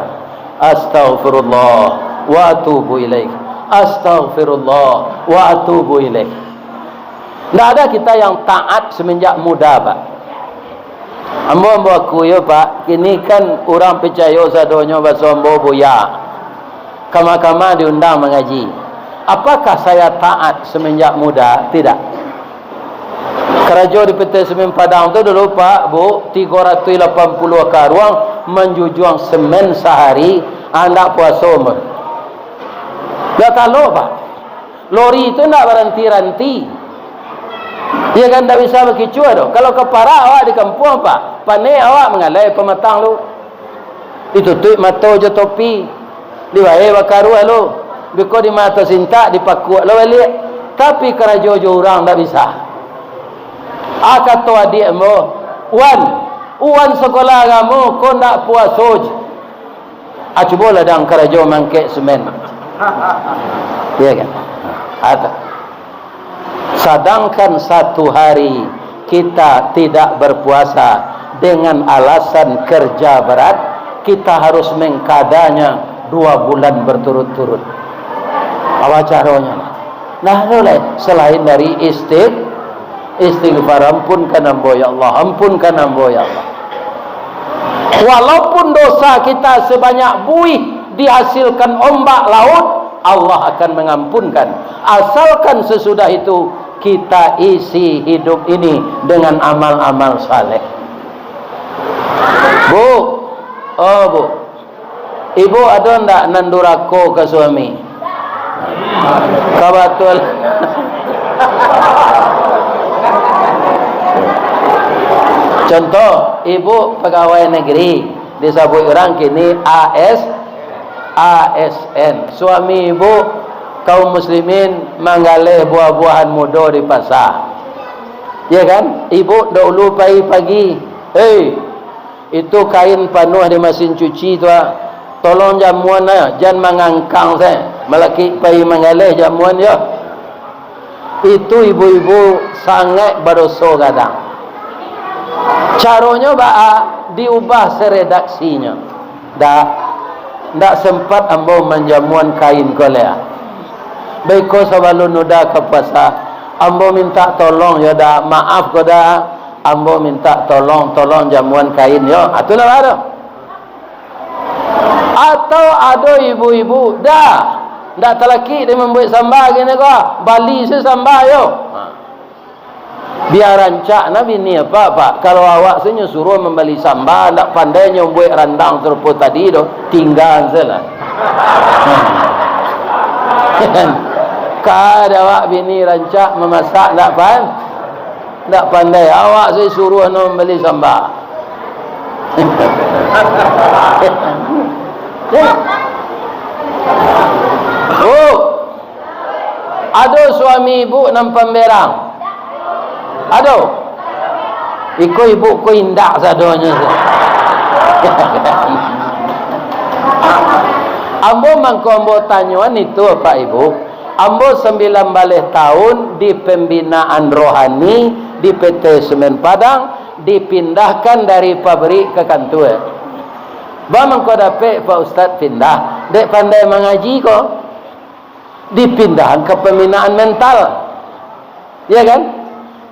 Astaghfirullah wa atubu ilaih. Astaghfirullah wa atubu ilaih. Ndak ada kita yang taat semenjak muda, Pak. Ambo, ambo akui yo, Pak, kini kan urang picayo sadonyo baso ambo buya. Kama-kama diundang mangaji. Apakah saya taat semenjak muda? Tidak. Karajo di P T Semen Padang tu dulu, Pak, Bu, tigo ratuih lapan puluah karuang manjujuang semen sahari, andak puaso, Pak. Dah talok, Pak. Lori tu ndak baranti-ranti. Iya kan, ndak bisa bakicua doh. Kalau ka parak awak di kampuang, Pak, panek awak mangalai pamatang tu. Ditutuik mato jo topi, dibae bakaruah lo. Biko di mato sintak, dipakuak lo baliak. Tapi karajo jo urang ndak bisa. Ah, kato adiak ambo, "Wan, Wan sakolah agamo, ko ndak puaso je." Ah, cubolah dang karajo mangkek semen. Iya kan? Ada. Sadangkan satu hari kita tidak berpuasa dengan alasan kerja berat, kita harus mengkadanya dua bulan berturut-turut. Apa caronyo? Nah, tu lai, selain dari istig-, istighfar, "Ampunkan ambo, ya Allah, ampunkan ambo, ya Allah." Walaupun dosa kita sebanyak buih dihasilkan ombak laut, Allah akan mengampunkan. Asalkan sesudah itu kita isi hidup ini dengan amal-amal saleh. Bu, oh Bu, ibu ado ndak nan durako ka suami? Kabatul. Contoh, ibu pegawai negeri, disabuik urang kini A S, A S N. Suami ibu kaum muslimin manggaleh buah-buahan mudo di pasa. Ya kan? Ibu dahulu pai pagi. Hei, itu kain panuah di masin cuci tu, ah. Tolong jamuan, ah, jan mangangkang sae. Malakik pai manggaleh jamuan, yo. Itu ibu-ibu sangaik badoso gadang. Caronyo baa? Diubah seredaksinyo. Dak, ndak sempat ambo manjamuan kain ko lai. Baiko sabalun uda ka puasa, ambo mintak tolong yo dak, maaf ko dak, ambo mintak tolong, tolong jamuan kain yo. Ah, tu lah baru. Atau ado ibu-ibu, dah, ndak talakik dek mambuek samba kini ko, bali se samba yo. Ha. Bia rancak nah bini apak, Pak. Kalau awak se nyo suruah mambali samba, ndak pandai nyo buek randang sarupo tadi doh, tingga se lah. Ka dek awak bini rancak mamasak, ndak pan-, ndak pandai. Awak se suruah no mambali samba. Bu, ado suami ibu nan pamberang? Ado? Iko ibu ko indak sadonyo. Ambo mangko ambo tanyoan itu, Pak Ibu. Ambo sambilan baleh taun di pembinaan rohani di P T Semen Padang, dipindahkan dari pabrik ka kantua. Ba mangko dapek Pak Ustaz pindah, dek pandai mangaji ko, dipindahan ka pembinaan mental. Ya kan?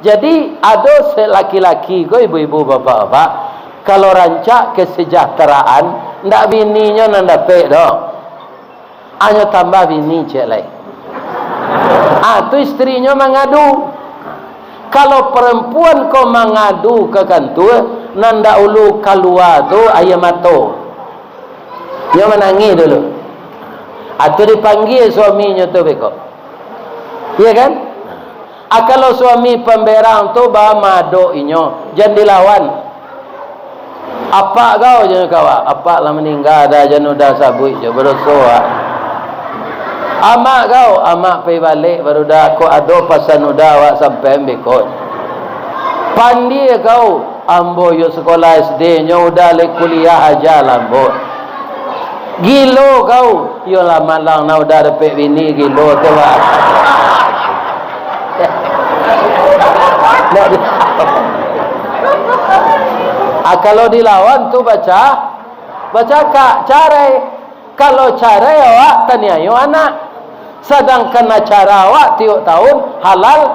Jadi, ado se-, laki-laki ko, ibu-ibu, bapak-bapak, kalau rancak kesejahteraan, ndak bininyo nan dapek doh. Anyo tambah bini ciek lai. Ah, tu istrinyo mangadu. Kalau perempuan ko mangadu ka kantua, nan dahulu kalua tu aia mato. Nyo manangih dulu. Ah, tu dipanggia suaminyo tu beko. Iya kan? Ah, kalau suami pamberang tu bamadok inyo, jan dilawan. Apak kau, jan kau, apak lah maningga, dah jan udah sabuik jo, badoso, ah. Amak kau, amak pai balek, baru dah, kok ado pasan udah awak sampaian beko. Pandie kau, ambo yo sekolah S D, nyo udah lai kuliah aja lah ambo. Gilo kau, yo lah malang nah udah dapek bini gilo tu, Pak. Ndak di-, ah, kalau dilawan tu baca, bacakak, carai. Kalau carai awak taniayo anak. Sadangkan acara awak tiok taun halal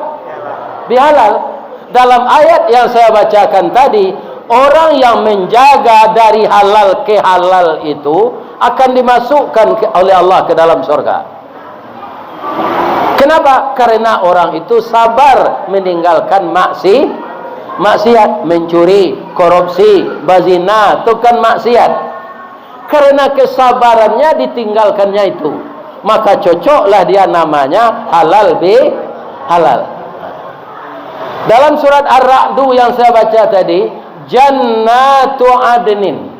bihalal. Dalam ayat yang saya bacakan tadi, orang yang menjaga dari halal ke halal itu akan dimasukkan ke, oleh Allah ke dalam sorga. Kenapa? Karena orang itu sabar meninggalkan maksi-, maksiat, mencuri, korupsi, bazina, itu kan maksiat. Karena kesabarannya ditinggalkannya itu, maka cocoklah dia namanya halal bi-, halal. Dalam surat Ar-Ra'du yang saya baca tadi, Jannatu Adnin,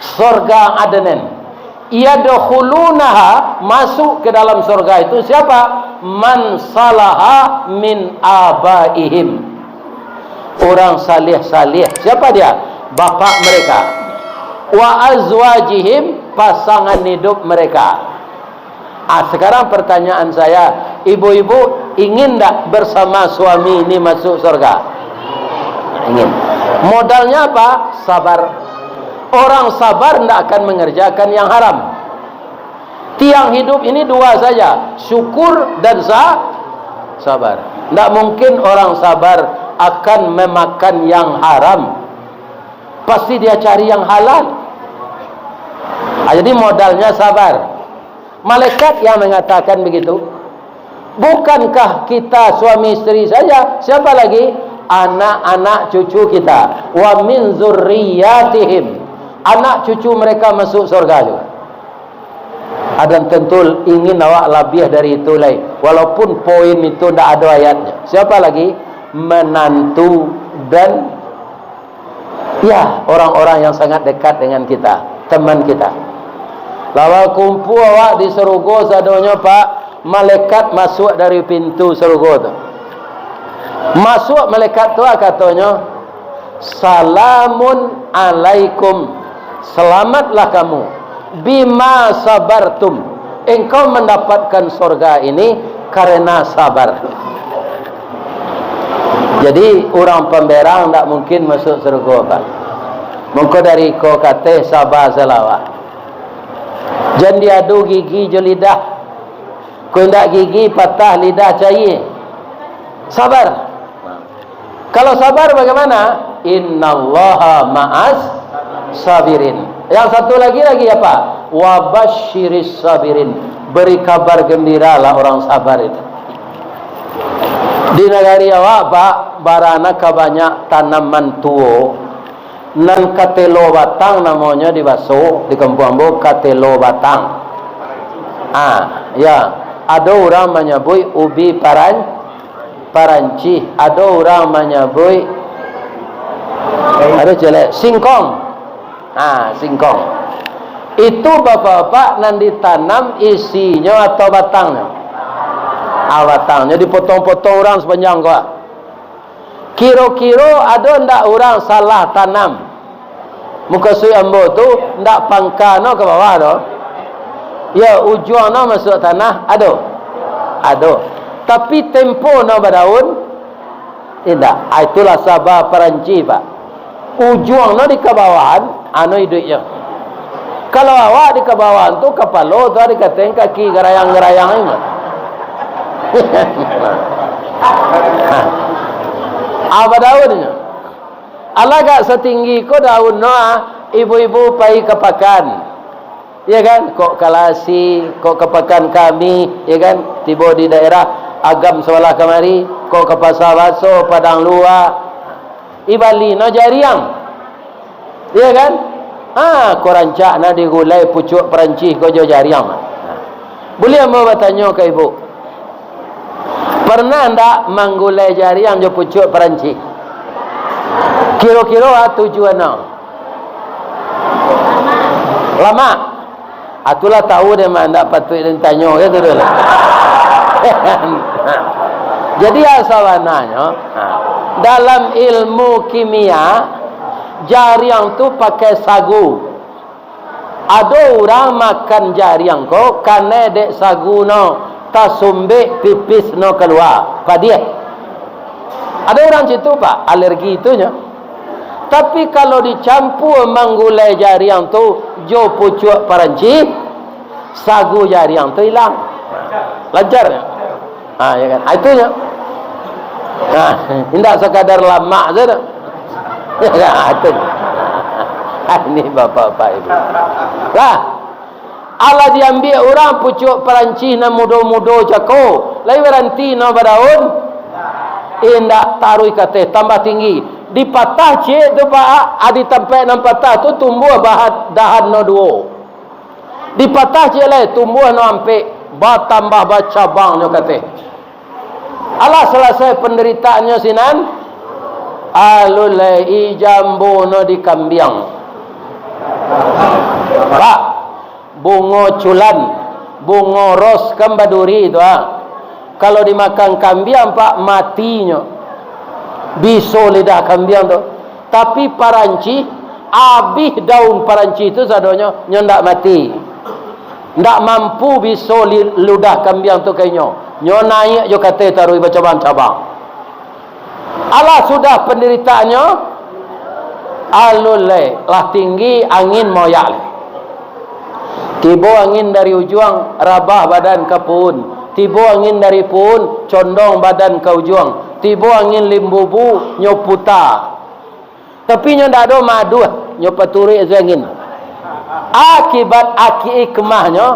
sorga Adnin. Yadkhulunaha, masuk ke dalam sorga itu siapa? Man salaha min abaihim. Orang salih-salih. Siapa dia? Bapak mereka. Wa azwajihim, pasangan hidup mereka. Ah, sekarang pertanyaan saya, ibu-ibu ingin ndak bersama suami ini masuk surga? Ingin. Modalnya apa? Sabar. Orang sabar ndak akan mengerjakan yang haram. Tiang hidup ini dua saja, syukur dan sa-, sabar. Ndak mungkin orang sabar akan memakan yang haram. Pasti dia cari yang halal. Ah, jadi modalnya sabar. Malaikat yang mengatakan begitu. Bukankah kita suami isteri saja? Siapa lagi? Anak-anak cucu kita. Wa min zurriyatihim. Anak cucu mereka masuk surga juga. Adan tentu ingin awak labiah dari itu lai. Walaupun poin itu ndak ado ayatnya. Siapa lagi? Menantu dan, ya, orang-orang yang sangat dekat dengan kita, teman kita. Lawa kumpua awak di sarugo sadonyo, Pak, malaikat masuak dari pintu sarugo tu. Masuak malaikat tu, ah, katonyo, "Salamun alaikum, selamatlah kamu, bima sabartum, engkau mendapatkan sorga ini karena sabar." Jadi, urang pamberang ndak mungkin masuk sarugo, Pak. Mangko dari iko ka ateh sabar salawat. Jan diadu gigi jo lidah. Kok indak gigi patah, lidah cair. Sabar. Kalau sabar bagaimana? Innallaha ma'as sabirin. Yang satu lagi, lagi apa? Wa basyiris sabirin. Beri kabar gembiralah orang sabar itu. Di nagari awak, Pak, barana ka banyak tanaman tuo, nan katelo batang namonyo di baso, di kampuang ambo katelo batang. Ah, ya, ado urang manyabuik ubi paran-, parancih, ado urang manyabuik, ado ciek lai, singkong. Ah, singkong. Itu, bapak-bapak, nan ditanam isinyo atau batangnyo? Ah, batangnyo dipotong-potong urang sapanjang ko. Kiro-kiro ado ndak urang salah tanam? Mukasuik ambo tu, ndak pangka no ka bawah tu. Ya, ujuang no masuak tanah, ado? Ado. Tapi tempo no badaun? Indak. Ah, itulah saba parancih, Pak. Ujuang no di kabawahan, anu iduiknyo. Kalau awak di kabawahan tu, kapalo tu dikateng kaki garayang-garayang ni, Pak. Ah, badaunnyo. Alah agak satinggi ko daun no, ah, ibu-ibu pai ka pakan. Ya kan? Kok ka Lasi, kok ka Pakan Kami, ya kan? Tibo di daerah Agam sabalah kamari, kok ka Pasa Baso, Padang Luak. Ibali no jariang. Ya kan? Ha, ko rancak nah digulai pucuak parancih ko jo jariang. Buliah ambo batanyo ka ibu? Pernah ndak manggulai jariang jo pucuak parancih? Kiro-kiro a tujuan no? Lamak. Atulah tahu deh mah, ndak patuik den tanyo gitu deh. Jadi, asa bananyo, ha, dalam ilmu kimia, jariang tu pakai sagu. Ado urang makan jariang ko, kanai dek sagu no, tasumbek pipis no kalua, padiah. Ado urang citu, Pak, alergi itunyo. Tapi, kalau dicampua manggulai jariang tu jo pucuak parancih, sagu jariang tu ilang. Lancar. Ha, ya kan? Ha, itunyo. Ha, indak sakadar lamak sajo. Ya, itu. Ha, ini bapak-bapak ibu. Lah, alah diambiak urang pucuak parancih nan mudo-mudo cako, lai baranti no badaun? Indak, taruih ka ateh, tambah tinggi. Dipatah ciek tu, Pak, a, di tampek nan patah tu tumbuah bahat, dahan no duo. Dipatah ciek lai, tumbuah no ampek, batambah bacabangnyo ka ateh. Alah salasai pandaritaannyo sinan, alun lai, ijambo no di kambiang. Pak, bungo culan, bungo ros kan baduri tu, ha. Kalau dimakan kambiang, Pak, matinyo. Biso lidah kambiang tu. Tapi parancih, abih daun parancih tu sadonyo, nyo ndak mati. Ndak mampu biso li-, ludah kambiang tu ka inyo. Nyo naiak jo ka ateh taruih bacabang-cabang. Alah sudah pandaritaannyo, alun lai, lah tinggi angin maoyak lai. Tibo angin dari ujuang, rabah badan ka puun. Tibo angin dari puun, condong badan ka ujuang. Tibo angin limbubu, nyo puta. Tapi nyo ndak ado maduah, nyo paturuik se angin. Akibat aki ikmahnyo,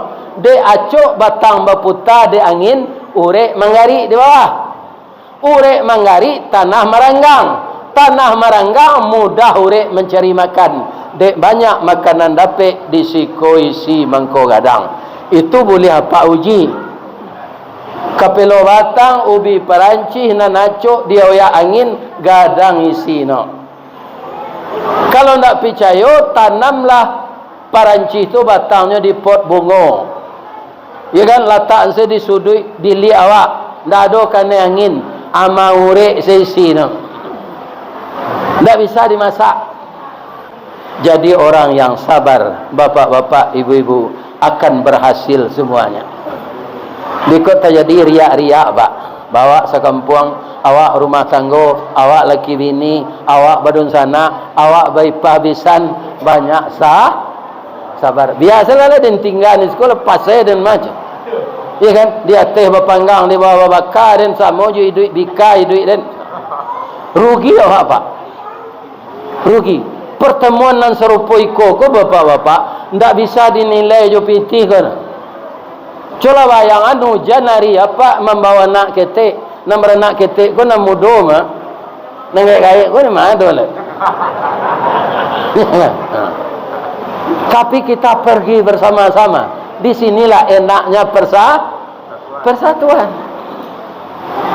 dek acok batang baputa dek angin, urek manggarik di bawah. Urek manggarik, tanah maranggang. Tanah maranggang, mudah urek mancari makan. Dek banyak makanan dapek, di siko isi mangko gadang. Itu buliah apak uji. Kapelo batang ubi parancih nan acok dioyak angin, gadang isi no. Kalau ndak picayo, tanamlah parancih tu batangnyo di pot bungo. Ya kan, latak se di suduik biliak awak, ndak ado kanai angin, ama urek se isi no. Ndak bisa dimasak. Jadi orang yang sabar, bapak-bapak, ibu-ibu, akan berhasil semuanya. Bikok tajadi riak-riak, Pak. Bawak sakampuang, awak rumah tanggo, awak laki bini, awak badunsanak, awak baipah bisan, banyak sa-, sabar. Biasolah lah den tingga di siko, lepas sajo den mah. Iya kan? Di ateh bapanggang, di bawah babaka, den samo jo iduik bika iduik den. Rugi awak, Pak. Rugi. Pertemuan nan sarupo iko ko, bapak-bapak, ndak bisa dinilai jo pitih ko. Cubolah bayangan, ujan ari apak mambawa anak ketek, nan baranak ketek ko nan mudo mah, nan gaek-gaek ko di ma ado lai? Tapi kita pergi bersama-sama. Di sinilah enaknya persa-, persatuan.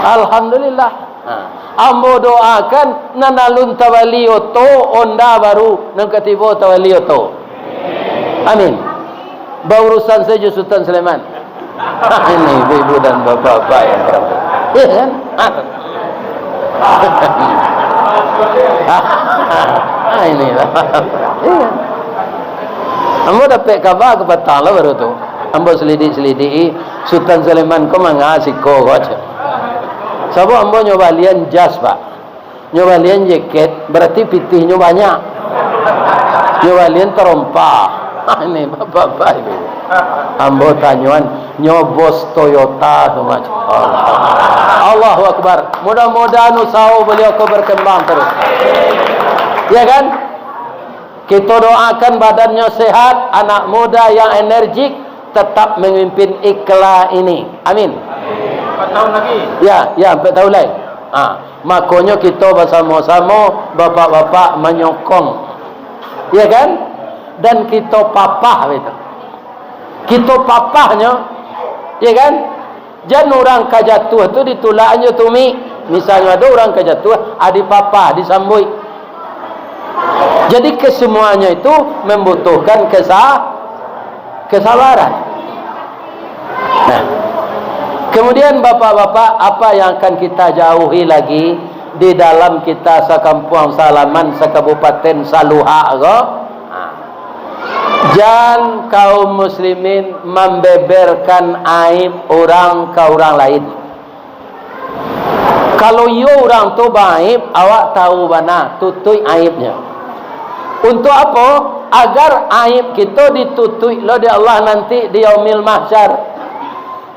Alhamdulillah. Ha. Ambo doakan, nan alun tabali oto, onda baru, nan ka tibo tabali oto. Amin. Baurusan sajo Sutan Sulaiman. Ini ibu-ibu dan bapak-bapak yang berangkat. Iya kan? Ah, inilah. Iya. Ambo dapek kaba ka patang lah baru tu. Ambo selidik-selidiki, Sutan Sulaiman ko manga siko ko aja. Sabab ambo nyo balian jas, Pak. Nyo balian jaket, berarti pitihnyo banyak. Nyo balian tarompa. Ini bapak-bapak ini. Ambo tanyoan, nyo bos Toyota tu macam. Allahu Akbar. Mudah-mudahan usaho beliau ko berkembang terus. Ya kan? Kito doakan badannya sehat, anak muda yang energik, tetap memimpin Iqla ini. Amin. Empat tahun lagi. Ya, ya, empat tahun lagi. Ha, makonyo kito basamo-samo, bapak-bapak manyokong. Ya kan? Dan kito papah itu. Kito papahnyo, ya kan? Jan urang ka jatuah tu ditulak jo tumik. Misalnyo ado urang ka jatuah, ah, dipapah, disambuik. Jadi kesemuanya itu membutuhkan kesa-, kesabaran. Nah, kemudian bapak-bapak, apa yang akan kita jauhi lagi di dalam kita sakampuang, salaman, sakabupaten, saluhak ko? Nah, jan kaum muslimin mambeberkan aib urang ka urang lain. Kalau iyo urang tu baaib, awak tahu bana, tutuik aibnyo. Untuk apo? Agar aib kito ditutuik lo dek Allah nanti di Yaumil Mahsyar.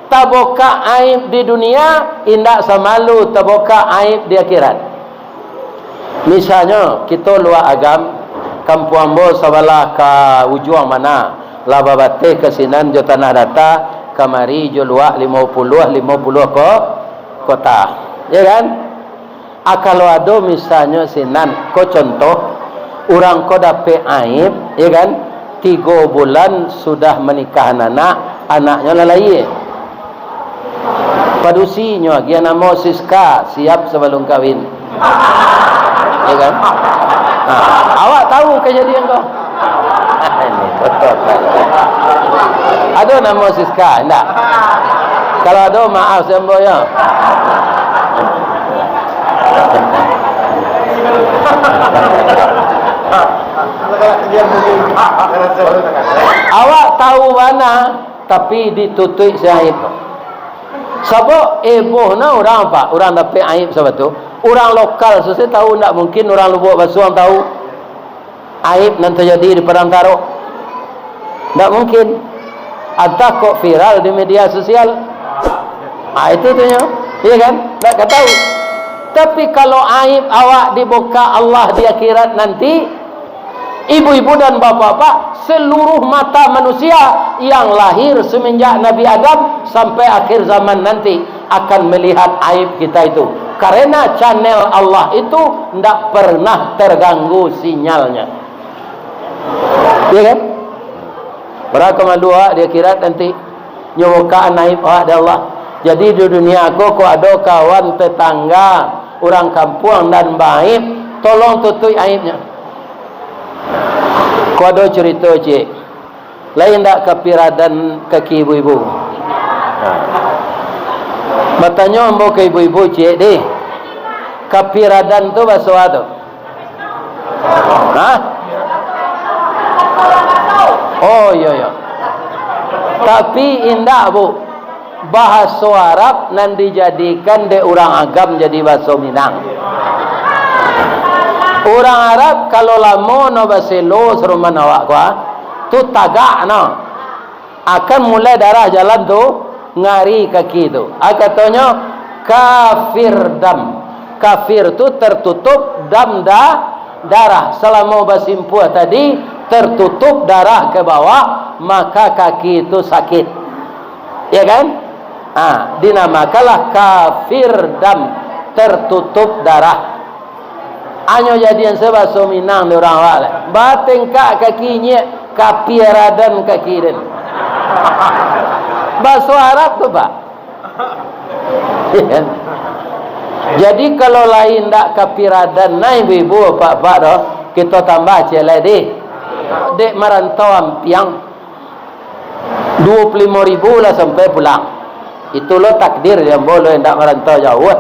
Tabokak aib di dunia, indak samalu tabokak aib di akhirat. Misalnyo, kito Luak Agam, kampuang ambo sabalah ka ujuang mana, lah babateh ka sinan jo Tanah Data, kamari jo Luak Limo Puluah, Limo Puluah ko-, Kota. Ya kan? Ah, kalau ado misalnyo sinan, ko contoh, urang ko dapek aib, ya kan? Tigo bulan sudah manikahan anak, anaknyo lah lahia. Padusi nyo agiah namo Siska, siap sabalum kawin. Ya kan? Ha, awak tahu kajadian ko? Ado namo Siska, indak? Kalau ado, maaf sambo yo. Awak tahu bana, tapi ditutuik si aib. Sabab eboh na urang, Pak, urang dapek aib sabab tu. Urang lokal susah tahu, ndak mungkin urang Lubuak Basuang tahu aib nan tajadi di Padang Tarok. Ndak mungkin. Antah kok viral di media sosial. Ah, itu tu nyo. Iya kan? Ndak ka tahu. Tapi kalau aib awak dibukak Allah di akhirat nanti, ibu-ibu dan bapak-bapak, seluruh mata manusia yang lahir semenjak Nabi Adam sampai akhir zaman nanti akan melihat aib kita itu. Karena channel Allah itu ndak pernah terganggu sinyalnya. Iya kan? Bara ka malu awak di akhirat nanti. Nyo bukakan aib awak di Allah. Jadi di dunia ko, kok ado kawan tetangga, urang kampuang nan baaib, tolong tutuik aibnyo. Ko ado curito ciek. Lain ndak kapiradan kaki ibu-ibu? Nah. Batanyo ambo ka ibu-ibu ciek deh. Kapiradan tu baso apo tu? Hah? Oh, iyo, iyo. Tapi indak, Bu. Bahaso Arab nan dijadikan dek urang Agam jadi bahaso Minang. Urang Arab kalau lamo no baselo saruman awak ko, ah, tu tagak no. Akan mulai darah jalan tu, ngari kaki tu. Ah, katonyo, kafir dam. Kafir tu tertutup, dam da-, darah. Salamo basimpuah tadi, tertutup darah ke bawah, maka kaki tu sakit. Ya kan? Ah, dinamakanlah kafir dam, tertutup darah. Anyo jadian se baso Minang di urang awak lai. Batengkak kaki inyiak, kapiradan kaki den. Baso Arab tu, Pak. Jadi, kalau lai ndak kapiradan, nah, ibu-ibu, apak-apak doh, kito tambah ciek lai dih. Dek marantau ampiang, duo puluah limo ribu lah sampai pulang. Itu lo takdir di ambo lo indak marantau jauah.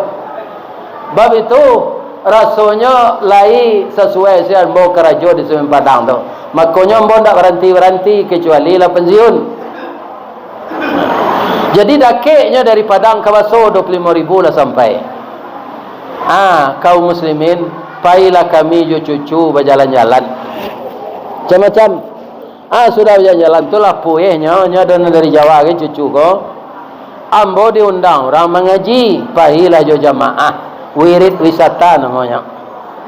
Bab itu, rasonyo lai sasuai si ambo karajo di Sungai Padang tu. Makonyo ambo ndak baranti-baranti, kecuali lah pensiun. Jadi, dakeknyo dari Padang ka Baso, duo puluah limo ribu lah sampai. Ah, kaum muslimin, pailah kami jo cucu bajalan-jalan. Macam-macam. Ah, sudah bajalan-jalan tu lah puehnyo, nyo ado nan dari Jawa gai cucu ko. Ambo diundang urang mangaji, pailah jo jamaah. Wirid wisata namonyo.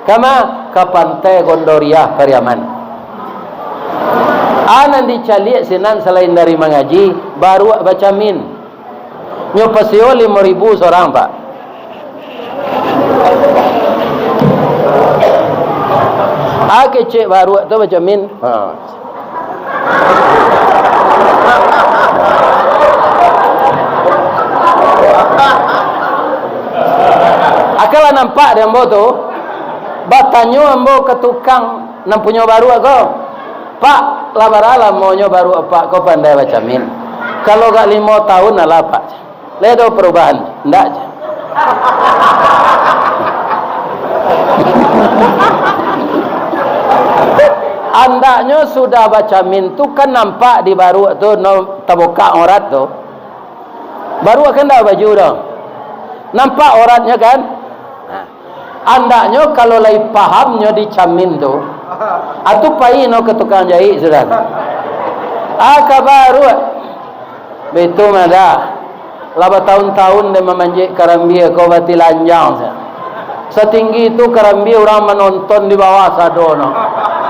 Kama? Ka Pantai Gondoriah, Pariaman. A nan dicaliak sinan salain dari mangaji, baruak bacamin. Nyo pasio limo ribu sorang, Pak. A kecek baruak tu bacamin. Ha. Akan lah nampak di ambo tu, batanyo ambo ka tukang nan punyo baruak ko, "Pak, lah bara lamonyo baruak Apak ko pandai bacamin?" "Kalau gak limo tahun alah, Pak." "Lai ado parubahan?" "Ndak," jar. Andaknyo sudah bacamin tu kan nampak di baruak tu, no, tabukak aurat tu. Baruak kan ndak babaju tu. Nampak auratnyo kan? Nah. Andaknyo kalau lai pahamnyo dicamin tu, atu pai no ka tukang jahik sudah. Ah, ka baruak. Baitu mah dah. Lah batahun-tahun den mamanjek karambia ko batilanjang sajo. Satinggi tu karambia urang manonton di bawah sado no.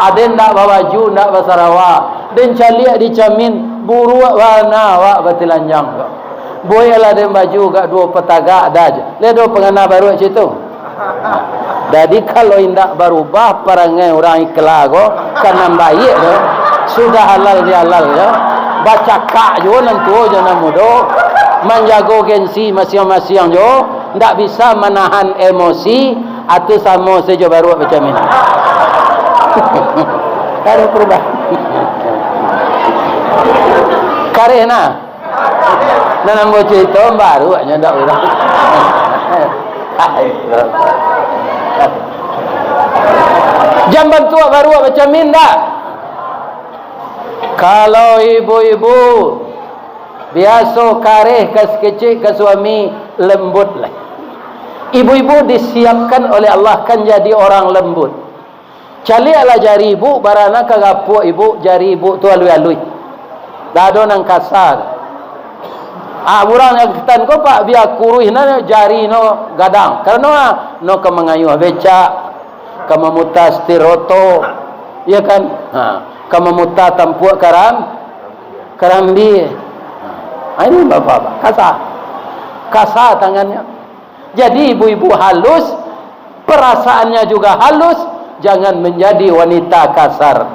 Aden ndak babaju, ndak basarawa. Den caliak dicamin, buruak bana awak batilanjang ko. Bueklah den baju agak duo patagak dah. Lai ado pangana baruak cak itu? Jadi, kalau indak barubah parangai urang Ikla ko, ka nan baiak tu, sudah halal bihalal tu, bacakak juo nan tuo jo nan mudo, manjago gengsi masiang-masiang juo, ndak bisa manahan emosi, atu samo sajo baruak macam ini. Kada barubah. Kareh nah. Nan ambo carito baruak nyo ndak urang. Jan bantuak baruak macam ni ndak. Kalau ibu-ibu biaso kareh ka sakecek ka suami, lembut lah. Ibu-ibu disiapkan oleh Allah kan jadi orang lembut. Caliaklah jari ibu, barana ka gapuak ibu, jari ibu tu aluih-aluih. Dak ado nan kasa. Ah, urang nan ketan ko, Pak, bia kuruih nan jari no gadang. Karano, ah, no ka mangayuah becak, ka mamuta setir oto, ya kan? Ha, ka mamuta tampuak karam-, karambia. Ha, ini bapak-bapak, kasa. Kasa tangannya. Jadi, ibu-ibu halus, perasaannya juga halus, jangan menjadi wanita kasar.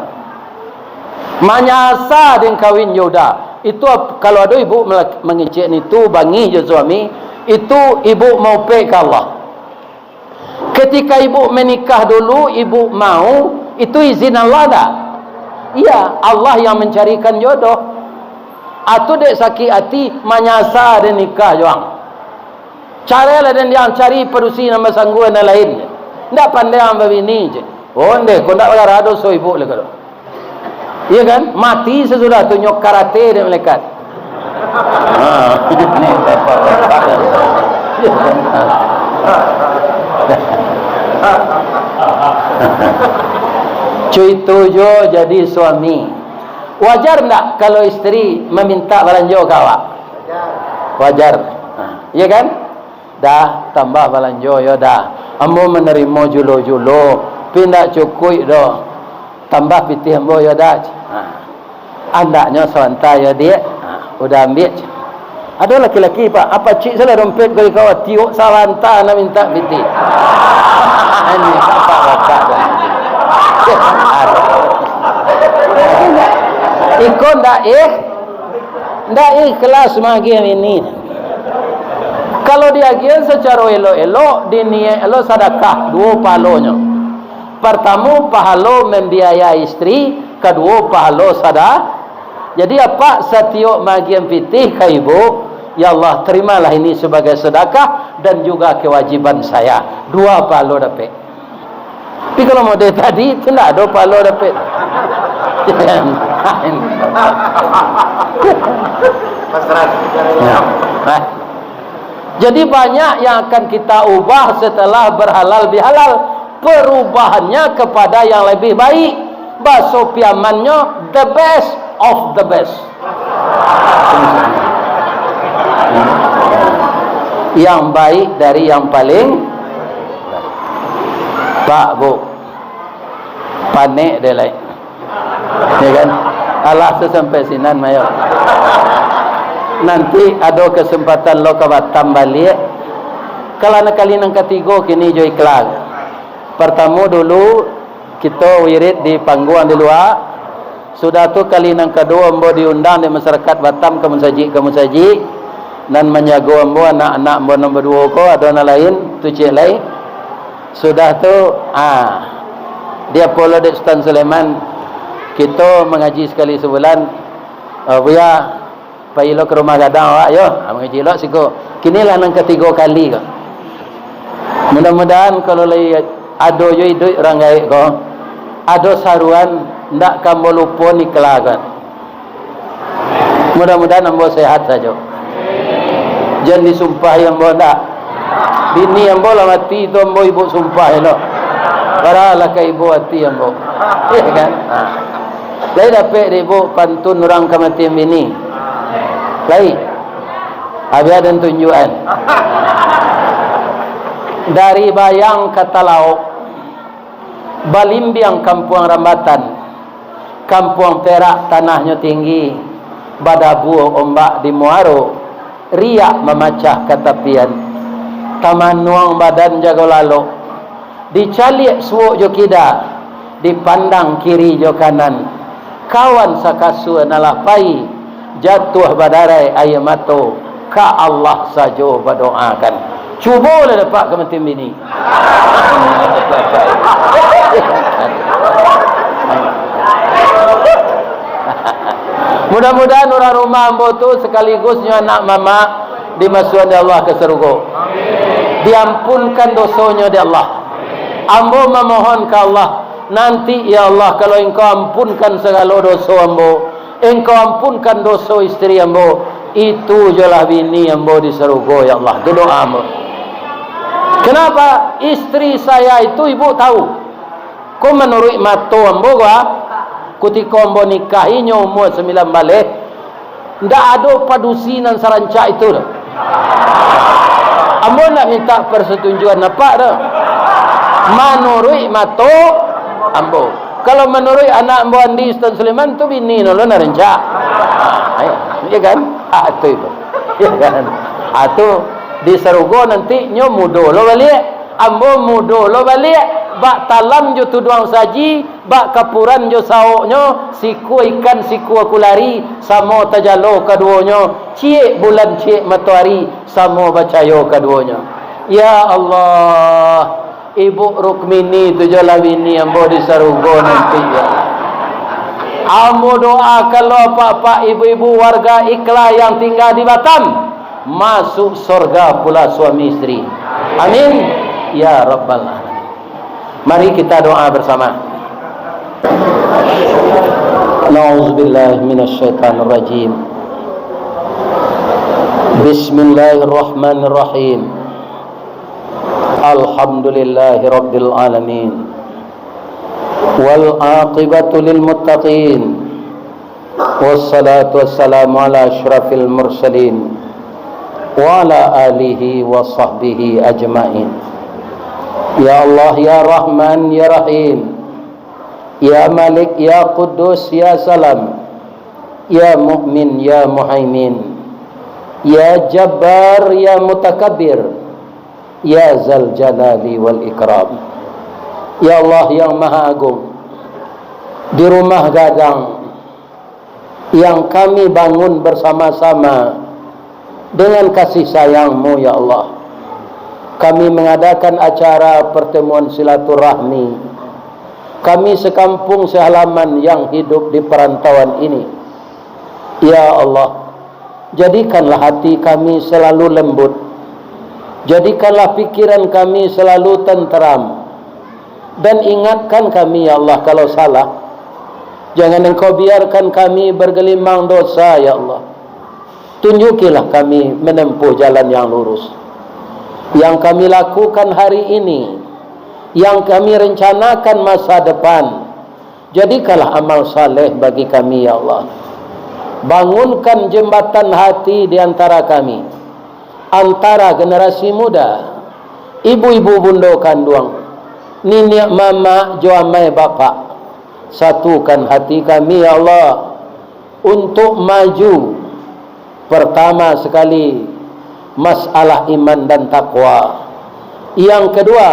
Manyasa den kawin jo uda. Itu ap-, kalau ado ibu mela-, mangecek nitu, bangih jo suami, itu ibu maupek ka Allah. Ketika ibu menikah dulu, ibu mau, itu izin Allah dak? Iya, Allah yang mencarikan jodoh. Atu dek sakik ati, manyasa den nikah jo ang. Carailah den, cari padusi nan basanggua nan lain. Ndak pandai ang babini, cek. Oh, ndeh, ko ndak bagara doso ibu lai ko. Iya kan? Mati sasudah tu nyo karate dek malaikat. Ha, ini bapak-bapak. Cuy tu jo jadi suami. Wajar ndak kalau isteri maminta balanjo ka awak? Wajar. Ha, iya kan? Dah, tambah balanjo yo dah. Ambo manarimo julo-julo, tapi ndak cukuik doh. Tambah pitih ambo yo dah. Ha. Andaknyo sawanta yo, Diak. Ha, udah ambiak. Ado laki-laki, Pak, apa cik salah dompet kau, kau tiok sawanta nak minta pitih. Ini bapak-bapak dah. Iko ndak, eh? Ndak ikhlas magih ini. Kalau diagiah sacaro elok-elok, diniaik elok sadakah, duo pahalonyo. Partamo, pahalo mambiayai istri, kaduo, pahalo sada-, Jadi, apak satiok maagiah pitih ka ibu, "Ya Allah, terimalah ini sebagai sedekah dan juga kewajiban saya." Dua pahalo dapek. Tapi kalau model tadi, itu ndak ado pahalo dapek. Nah. Jadi, banyak yang akan kita ubah setelah berhalal bihalal. Perubahannya kepada yang lebih baik. Baso Piamannyo, the best of the best. Yang baik dari yang paling, Pak, Bu, panek deh lai. Ya kan? Alah, sasampai sinan, mayo. Nanti ado kesempatan lo ka Batam baliak. Kalau kali nan katigo kini jo iklan. Partamo dulu, kito wirid di pangguang di lua. Sudah tu, kali nan kaduo, ambo diundang dek masyarakat Batam ka musajik, ka musajik. Nan manjago ambo, anak-anak ambo nan baduo ko, ado nan lain, tu ciek lai. Sudah tu, ah, di apo lo dek Sutan Sulaiman, kito mangaji sakali sabulan, ah, Buya, pai lo ka rumah gadang awak, yo. Ha, mangaji lo siko. Kini lah nan katigo kali ko. Mudah-mudahan kalau lai ado jo iduik urang gaek ko, ado saruan, ndak ka ambo lupo nikla ko. Mudah-mudahan ambo sehat sajo. Jan disumpahi ambo ndak. Bini ambo lah mati tu ambo ibu sumpah elok. Baralah ka ibo ati ambo. Iyo kan? Ha. Lai dapek dek ibu pantun urang kamatian bini? Lai. Abih aden tunjuakan. Dari Bayang ka Talaok, balimbiang kampuang Rambatan, kampuang Perak tanahnyo tinggi, badabua ombak di muaro, riak mamacah ka tapian, tamanuang badan jago lalok, dicaliak suok jo kida, dipandang kiri jo kanan, kawan sakasua nan lah pai, jatuah badarai aia mato, ka Allah sajo badoakan. Cubolah dapek kamatian bini. Mudah-mudahan urang rumah ambo tu sakaligus nyo anak mamak dimasuakan dek Allah ka sarugo. Diampunkan dosonyo dek Allah. Ambo mamohon ka Allah, nanti, ya Allah, kalau Engkau ampunkan sagalo doso ambo, Engkau ampunkan doso istri ambo, itu jolah bini ambo di sarugo, ya Allah. Itu doa ambo. Kenapa? Istri saya itu ibu tahu. Ko manuruik mato ambo ko, ah, kutiko ambo nikahi nyo umua sambilan baleh, ndak ado padusi nan sarancak itu doh. Ambo ndak minta persetujuan apak doh. Manuruik mato ambo. Kalau manuruik anak ambo Andi Sutan Sulaiman tu bini nan lo nan rancak. Ayo, iya kan? Ah, tu itu. Iya kan? Ah, tu di sarugo nanti nyo mudo lo baliak. Ambo mudo lo baliak, bak talam jo tuduang saji, bak kapuran jo saoknyo, sikua ikan, sikua kulari, samo tajalo kaduonyo, ciek bulan, ciek matoari, samo bacayo kaduonyo. Ya Allah, Ibu Rukmini tu jolah bini ambo di sarugo nanti, ya. Ambo doakan lo apak-apak, ibu-ibu, warga Ikla yang tinggal di Batam, masuk sorga pula suami istri. Amin. Ya Rabbal Alamin. Mari kita doa bersama. Na'udzubillahi minasyaitonirrajim. Bismillahirrahmanirrahim. Alhamdulillahirabbil alamin. Wal aqibatu lil muttaqin. Wassalatu wassalamu ala asyrafil mursalin, wa ala alihi wa sahbihi ajmain. Ya Allah, ya Rahman, ya Rahim, ya Malik, ya Quddus, ya Salam, ya Mu'min, ya Muhaimin, ya Jabbar, ya Mutakabbir, ya Zal Jalali wal Ikram. Ya Allah yang Maha Agung, di rumah gadang yang kami bangun bersama-sama Dengan kasih sayang-Mu, ya Allah, kami mengadakan acara pertemuan silaturahmi kami sekampung sehalaman yang hidup di perantauan ini. Ya Allah, jadikanlah hati kami selalu lembut. Jadikanlah pikiran kami selalu tenteram. Dan ingatkan kami, ya Allah, kalau salah. Jangan Engkau biarkan kami bergelimang dosa, ya Allah. Tunjukilah kami menempuh jalan yang lurus. Yang kami lakukan hari ini, yang kami rencanakan masa depan, jadikanlah amal saleh bagi kami, ya Allah. Bangunkan jembatan hati di antara kami, antara generasi muda, ibu-ibu bundo kanduang, niniak mamak jo amai bapak. Satukan hati kami, ya Allah, untuk maju. Pertama sekali, masalah iman dan takwa. Yang kedua,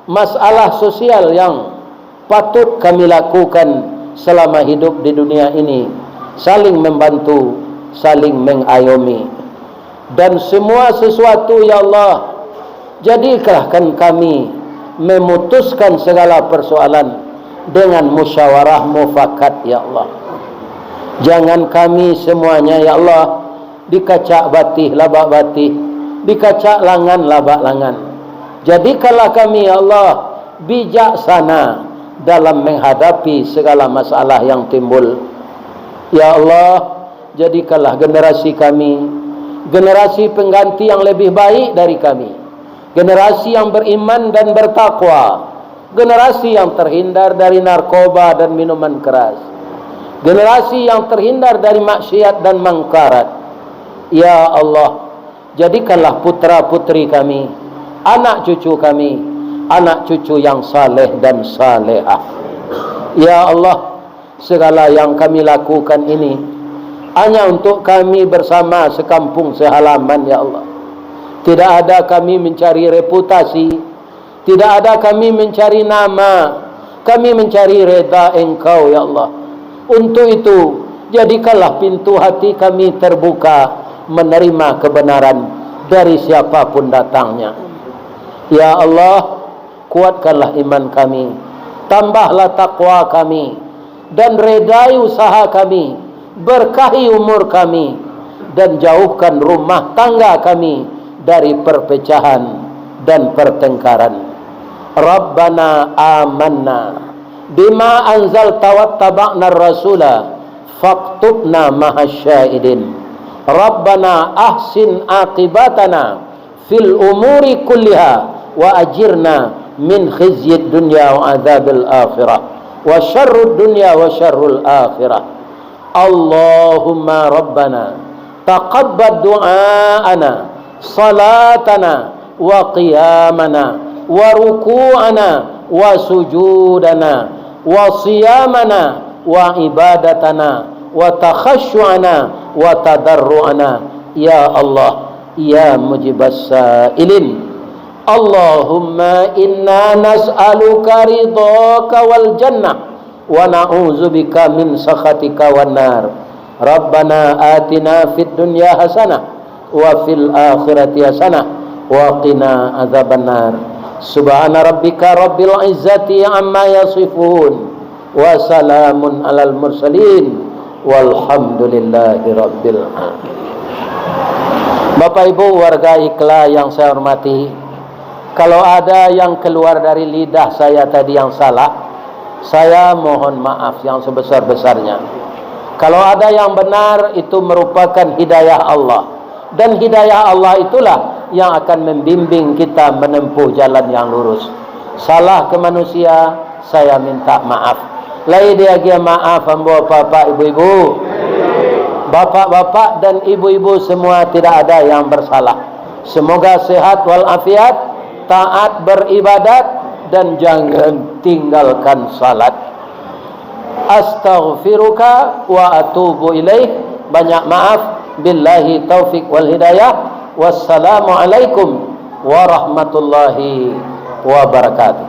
masalah sosial yang patut kami lakukan selama hidup di dunia ini, saling membantu, saling mengayomi. Dan semua sesuatu, ya Allah, jadikanlah kami memutuskan segala persoalan dengan musyawarah mufakat, ya Allah. Jangan kami semuanya, ya Allah, dikacak batih labak batih, dikacak langan labak langan. Jadikanlah kami, ya Allah, bijaksana dalam menghadapi segala masalah yang timbul. Ya Allah, jadikanlah generasi kami generasi pengganti yang lebih baik dari kami, generasi yang beriman dan bertakwa, generasi yang terhindar dari narkoba dan minuman keras, generasi yang terhindar dari maksiat dan mangkarat. Ya Allah, jadikanlah putra-putri kami, anak cucu kami, anak cucu yang saleh dan salehah. Ya Allah, segala yang kami lakukan ini hanya untuk kami bersama sekampung sehalaman, ya Allah. Tidak ada kami mencari reputasi, tidak ada kami mencari nama, kami mencari reda Engkau, ya Allah. Untuk itu, jadikanlah pintu hati kami terbuka menerima kebenaran dari siapapun datangnya. Ya Allah, kuatkanlah iman kami, tambahlah takwa kami, dan redai usaha kami, berkahi umur kami, dan jauhkan rumah tangga kami dari perpecahan dan pertengkaran. Rabbana amanna bima anzalta wattaba'nar rasula faktubna ma'asy syahidin. Rabbana ahsin aqibatana fil umuri kulliha wa ajirna min khizyid dunya wa adzabil akhirah wa syarrud dunya wa syarrul akhirah. Allahumma rabbana taqabbal du'aana, salatana, wa qiyamana, wa ruku'ana, wa sujudana, wa siyamana, wa ibadatana, wa takhasyu'ana, wa tadarru'ana. Ya Allah, ya mujibas sailin. Allahumma inna nas'aluka ridhaka wal jannah, wa na'udzubika min sakhatika wan nar. Rabbana atina fid dunya hasanah wa fil akhirati hasanah wa qina adzabannar. Subhana rabbika rabbil izzati amma yasifun. Wa salamun alal mursalin. Walhamdulillahi rabbil alamin. Bapak Ibu warga Ikla yang saya hormati, kalau ada yang keluar dari lidah saya tadi yang salah, saya mohon maaf yang sebesar-besarnya. Kalau ada yang benar, itu merupakan hidayah Allah. Dan hidayah Allah itulah yang akan membimbing kita menempuh jalan yang lurus. Salah ke manusia, saya minta maaf. Lai diagiah maaf ambo, bapak, ibu-ibu. Bapak-bapak dan ibu-ibu semua, tidak ada yang bersalah. Semoga sehat walafiat, taat beribadat, dan jangan tinggalkan salat. Astaghfiruka wa atubu ilaik. Banyak maaf. Billahi taufik wal hidayah. Wassalamualaikum warahmatullahi wabarakatuh.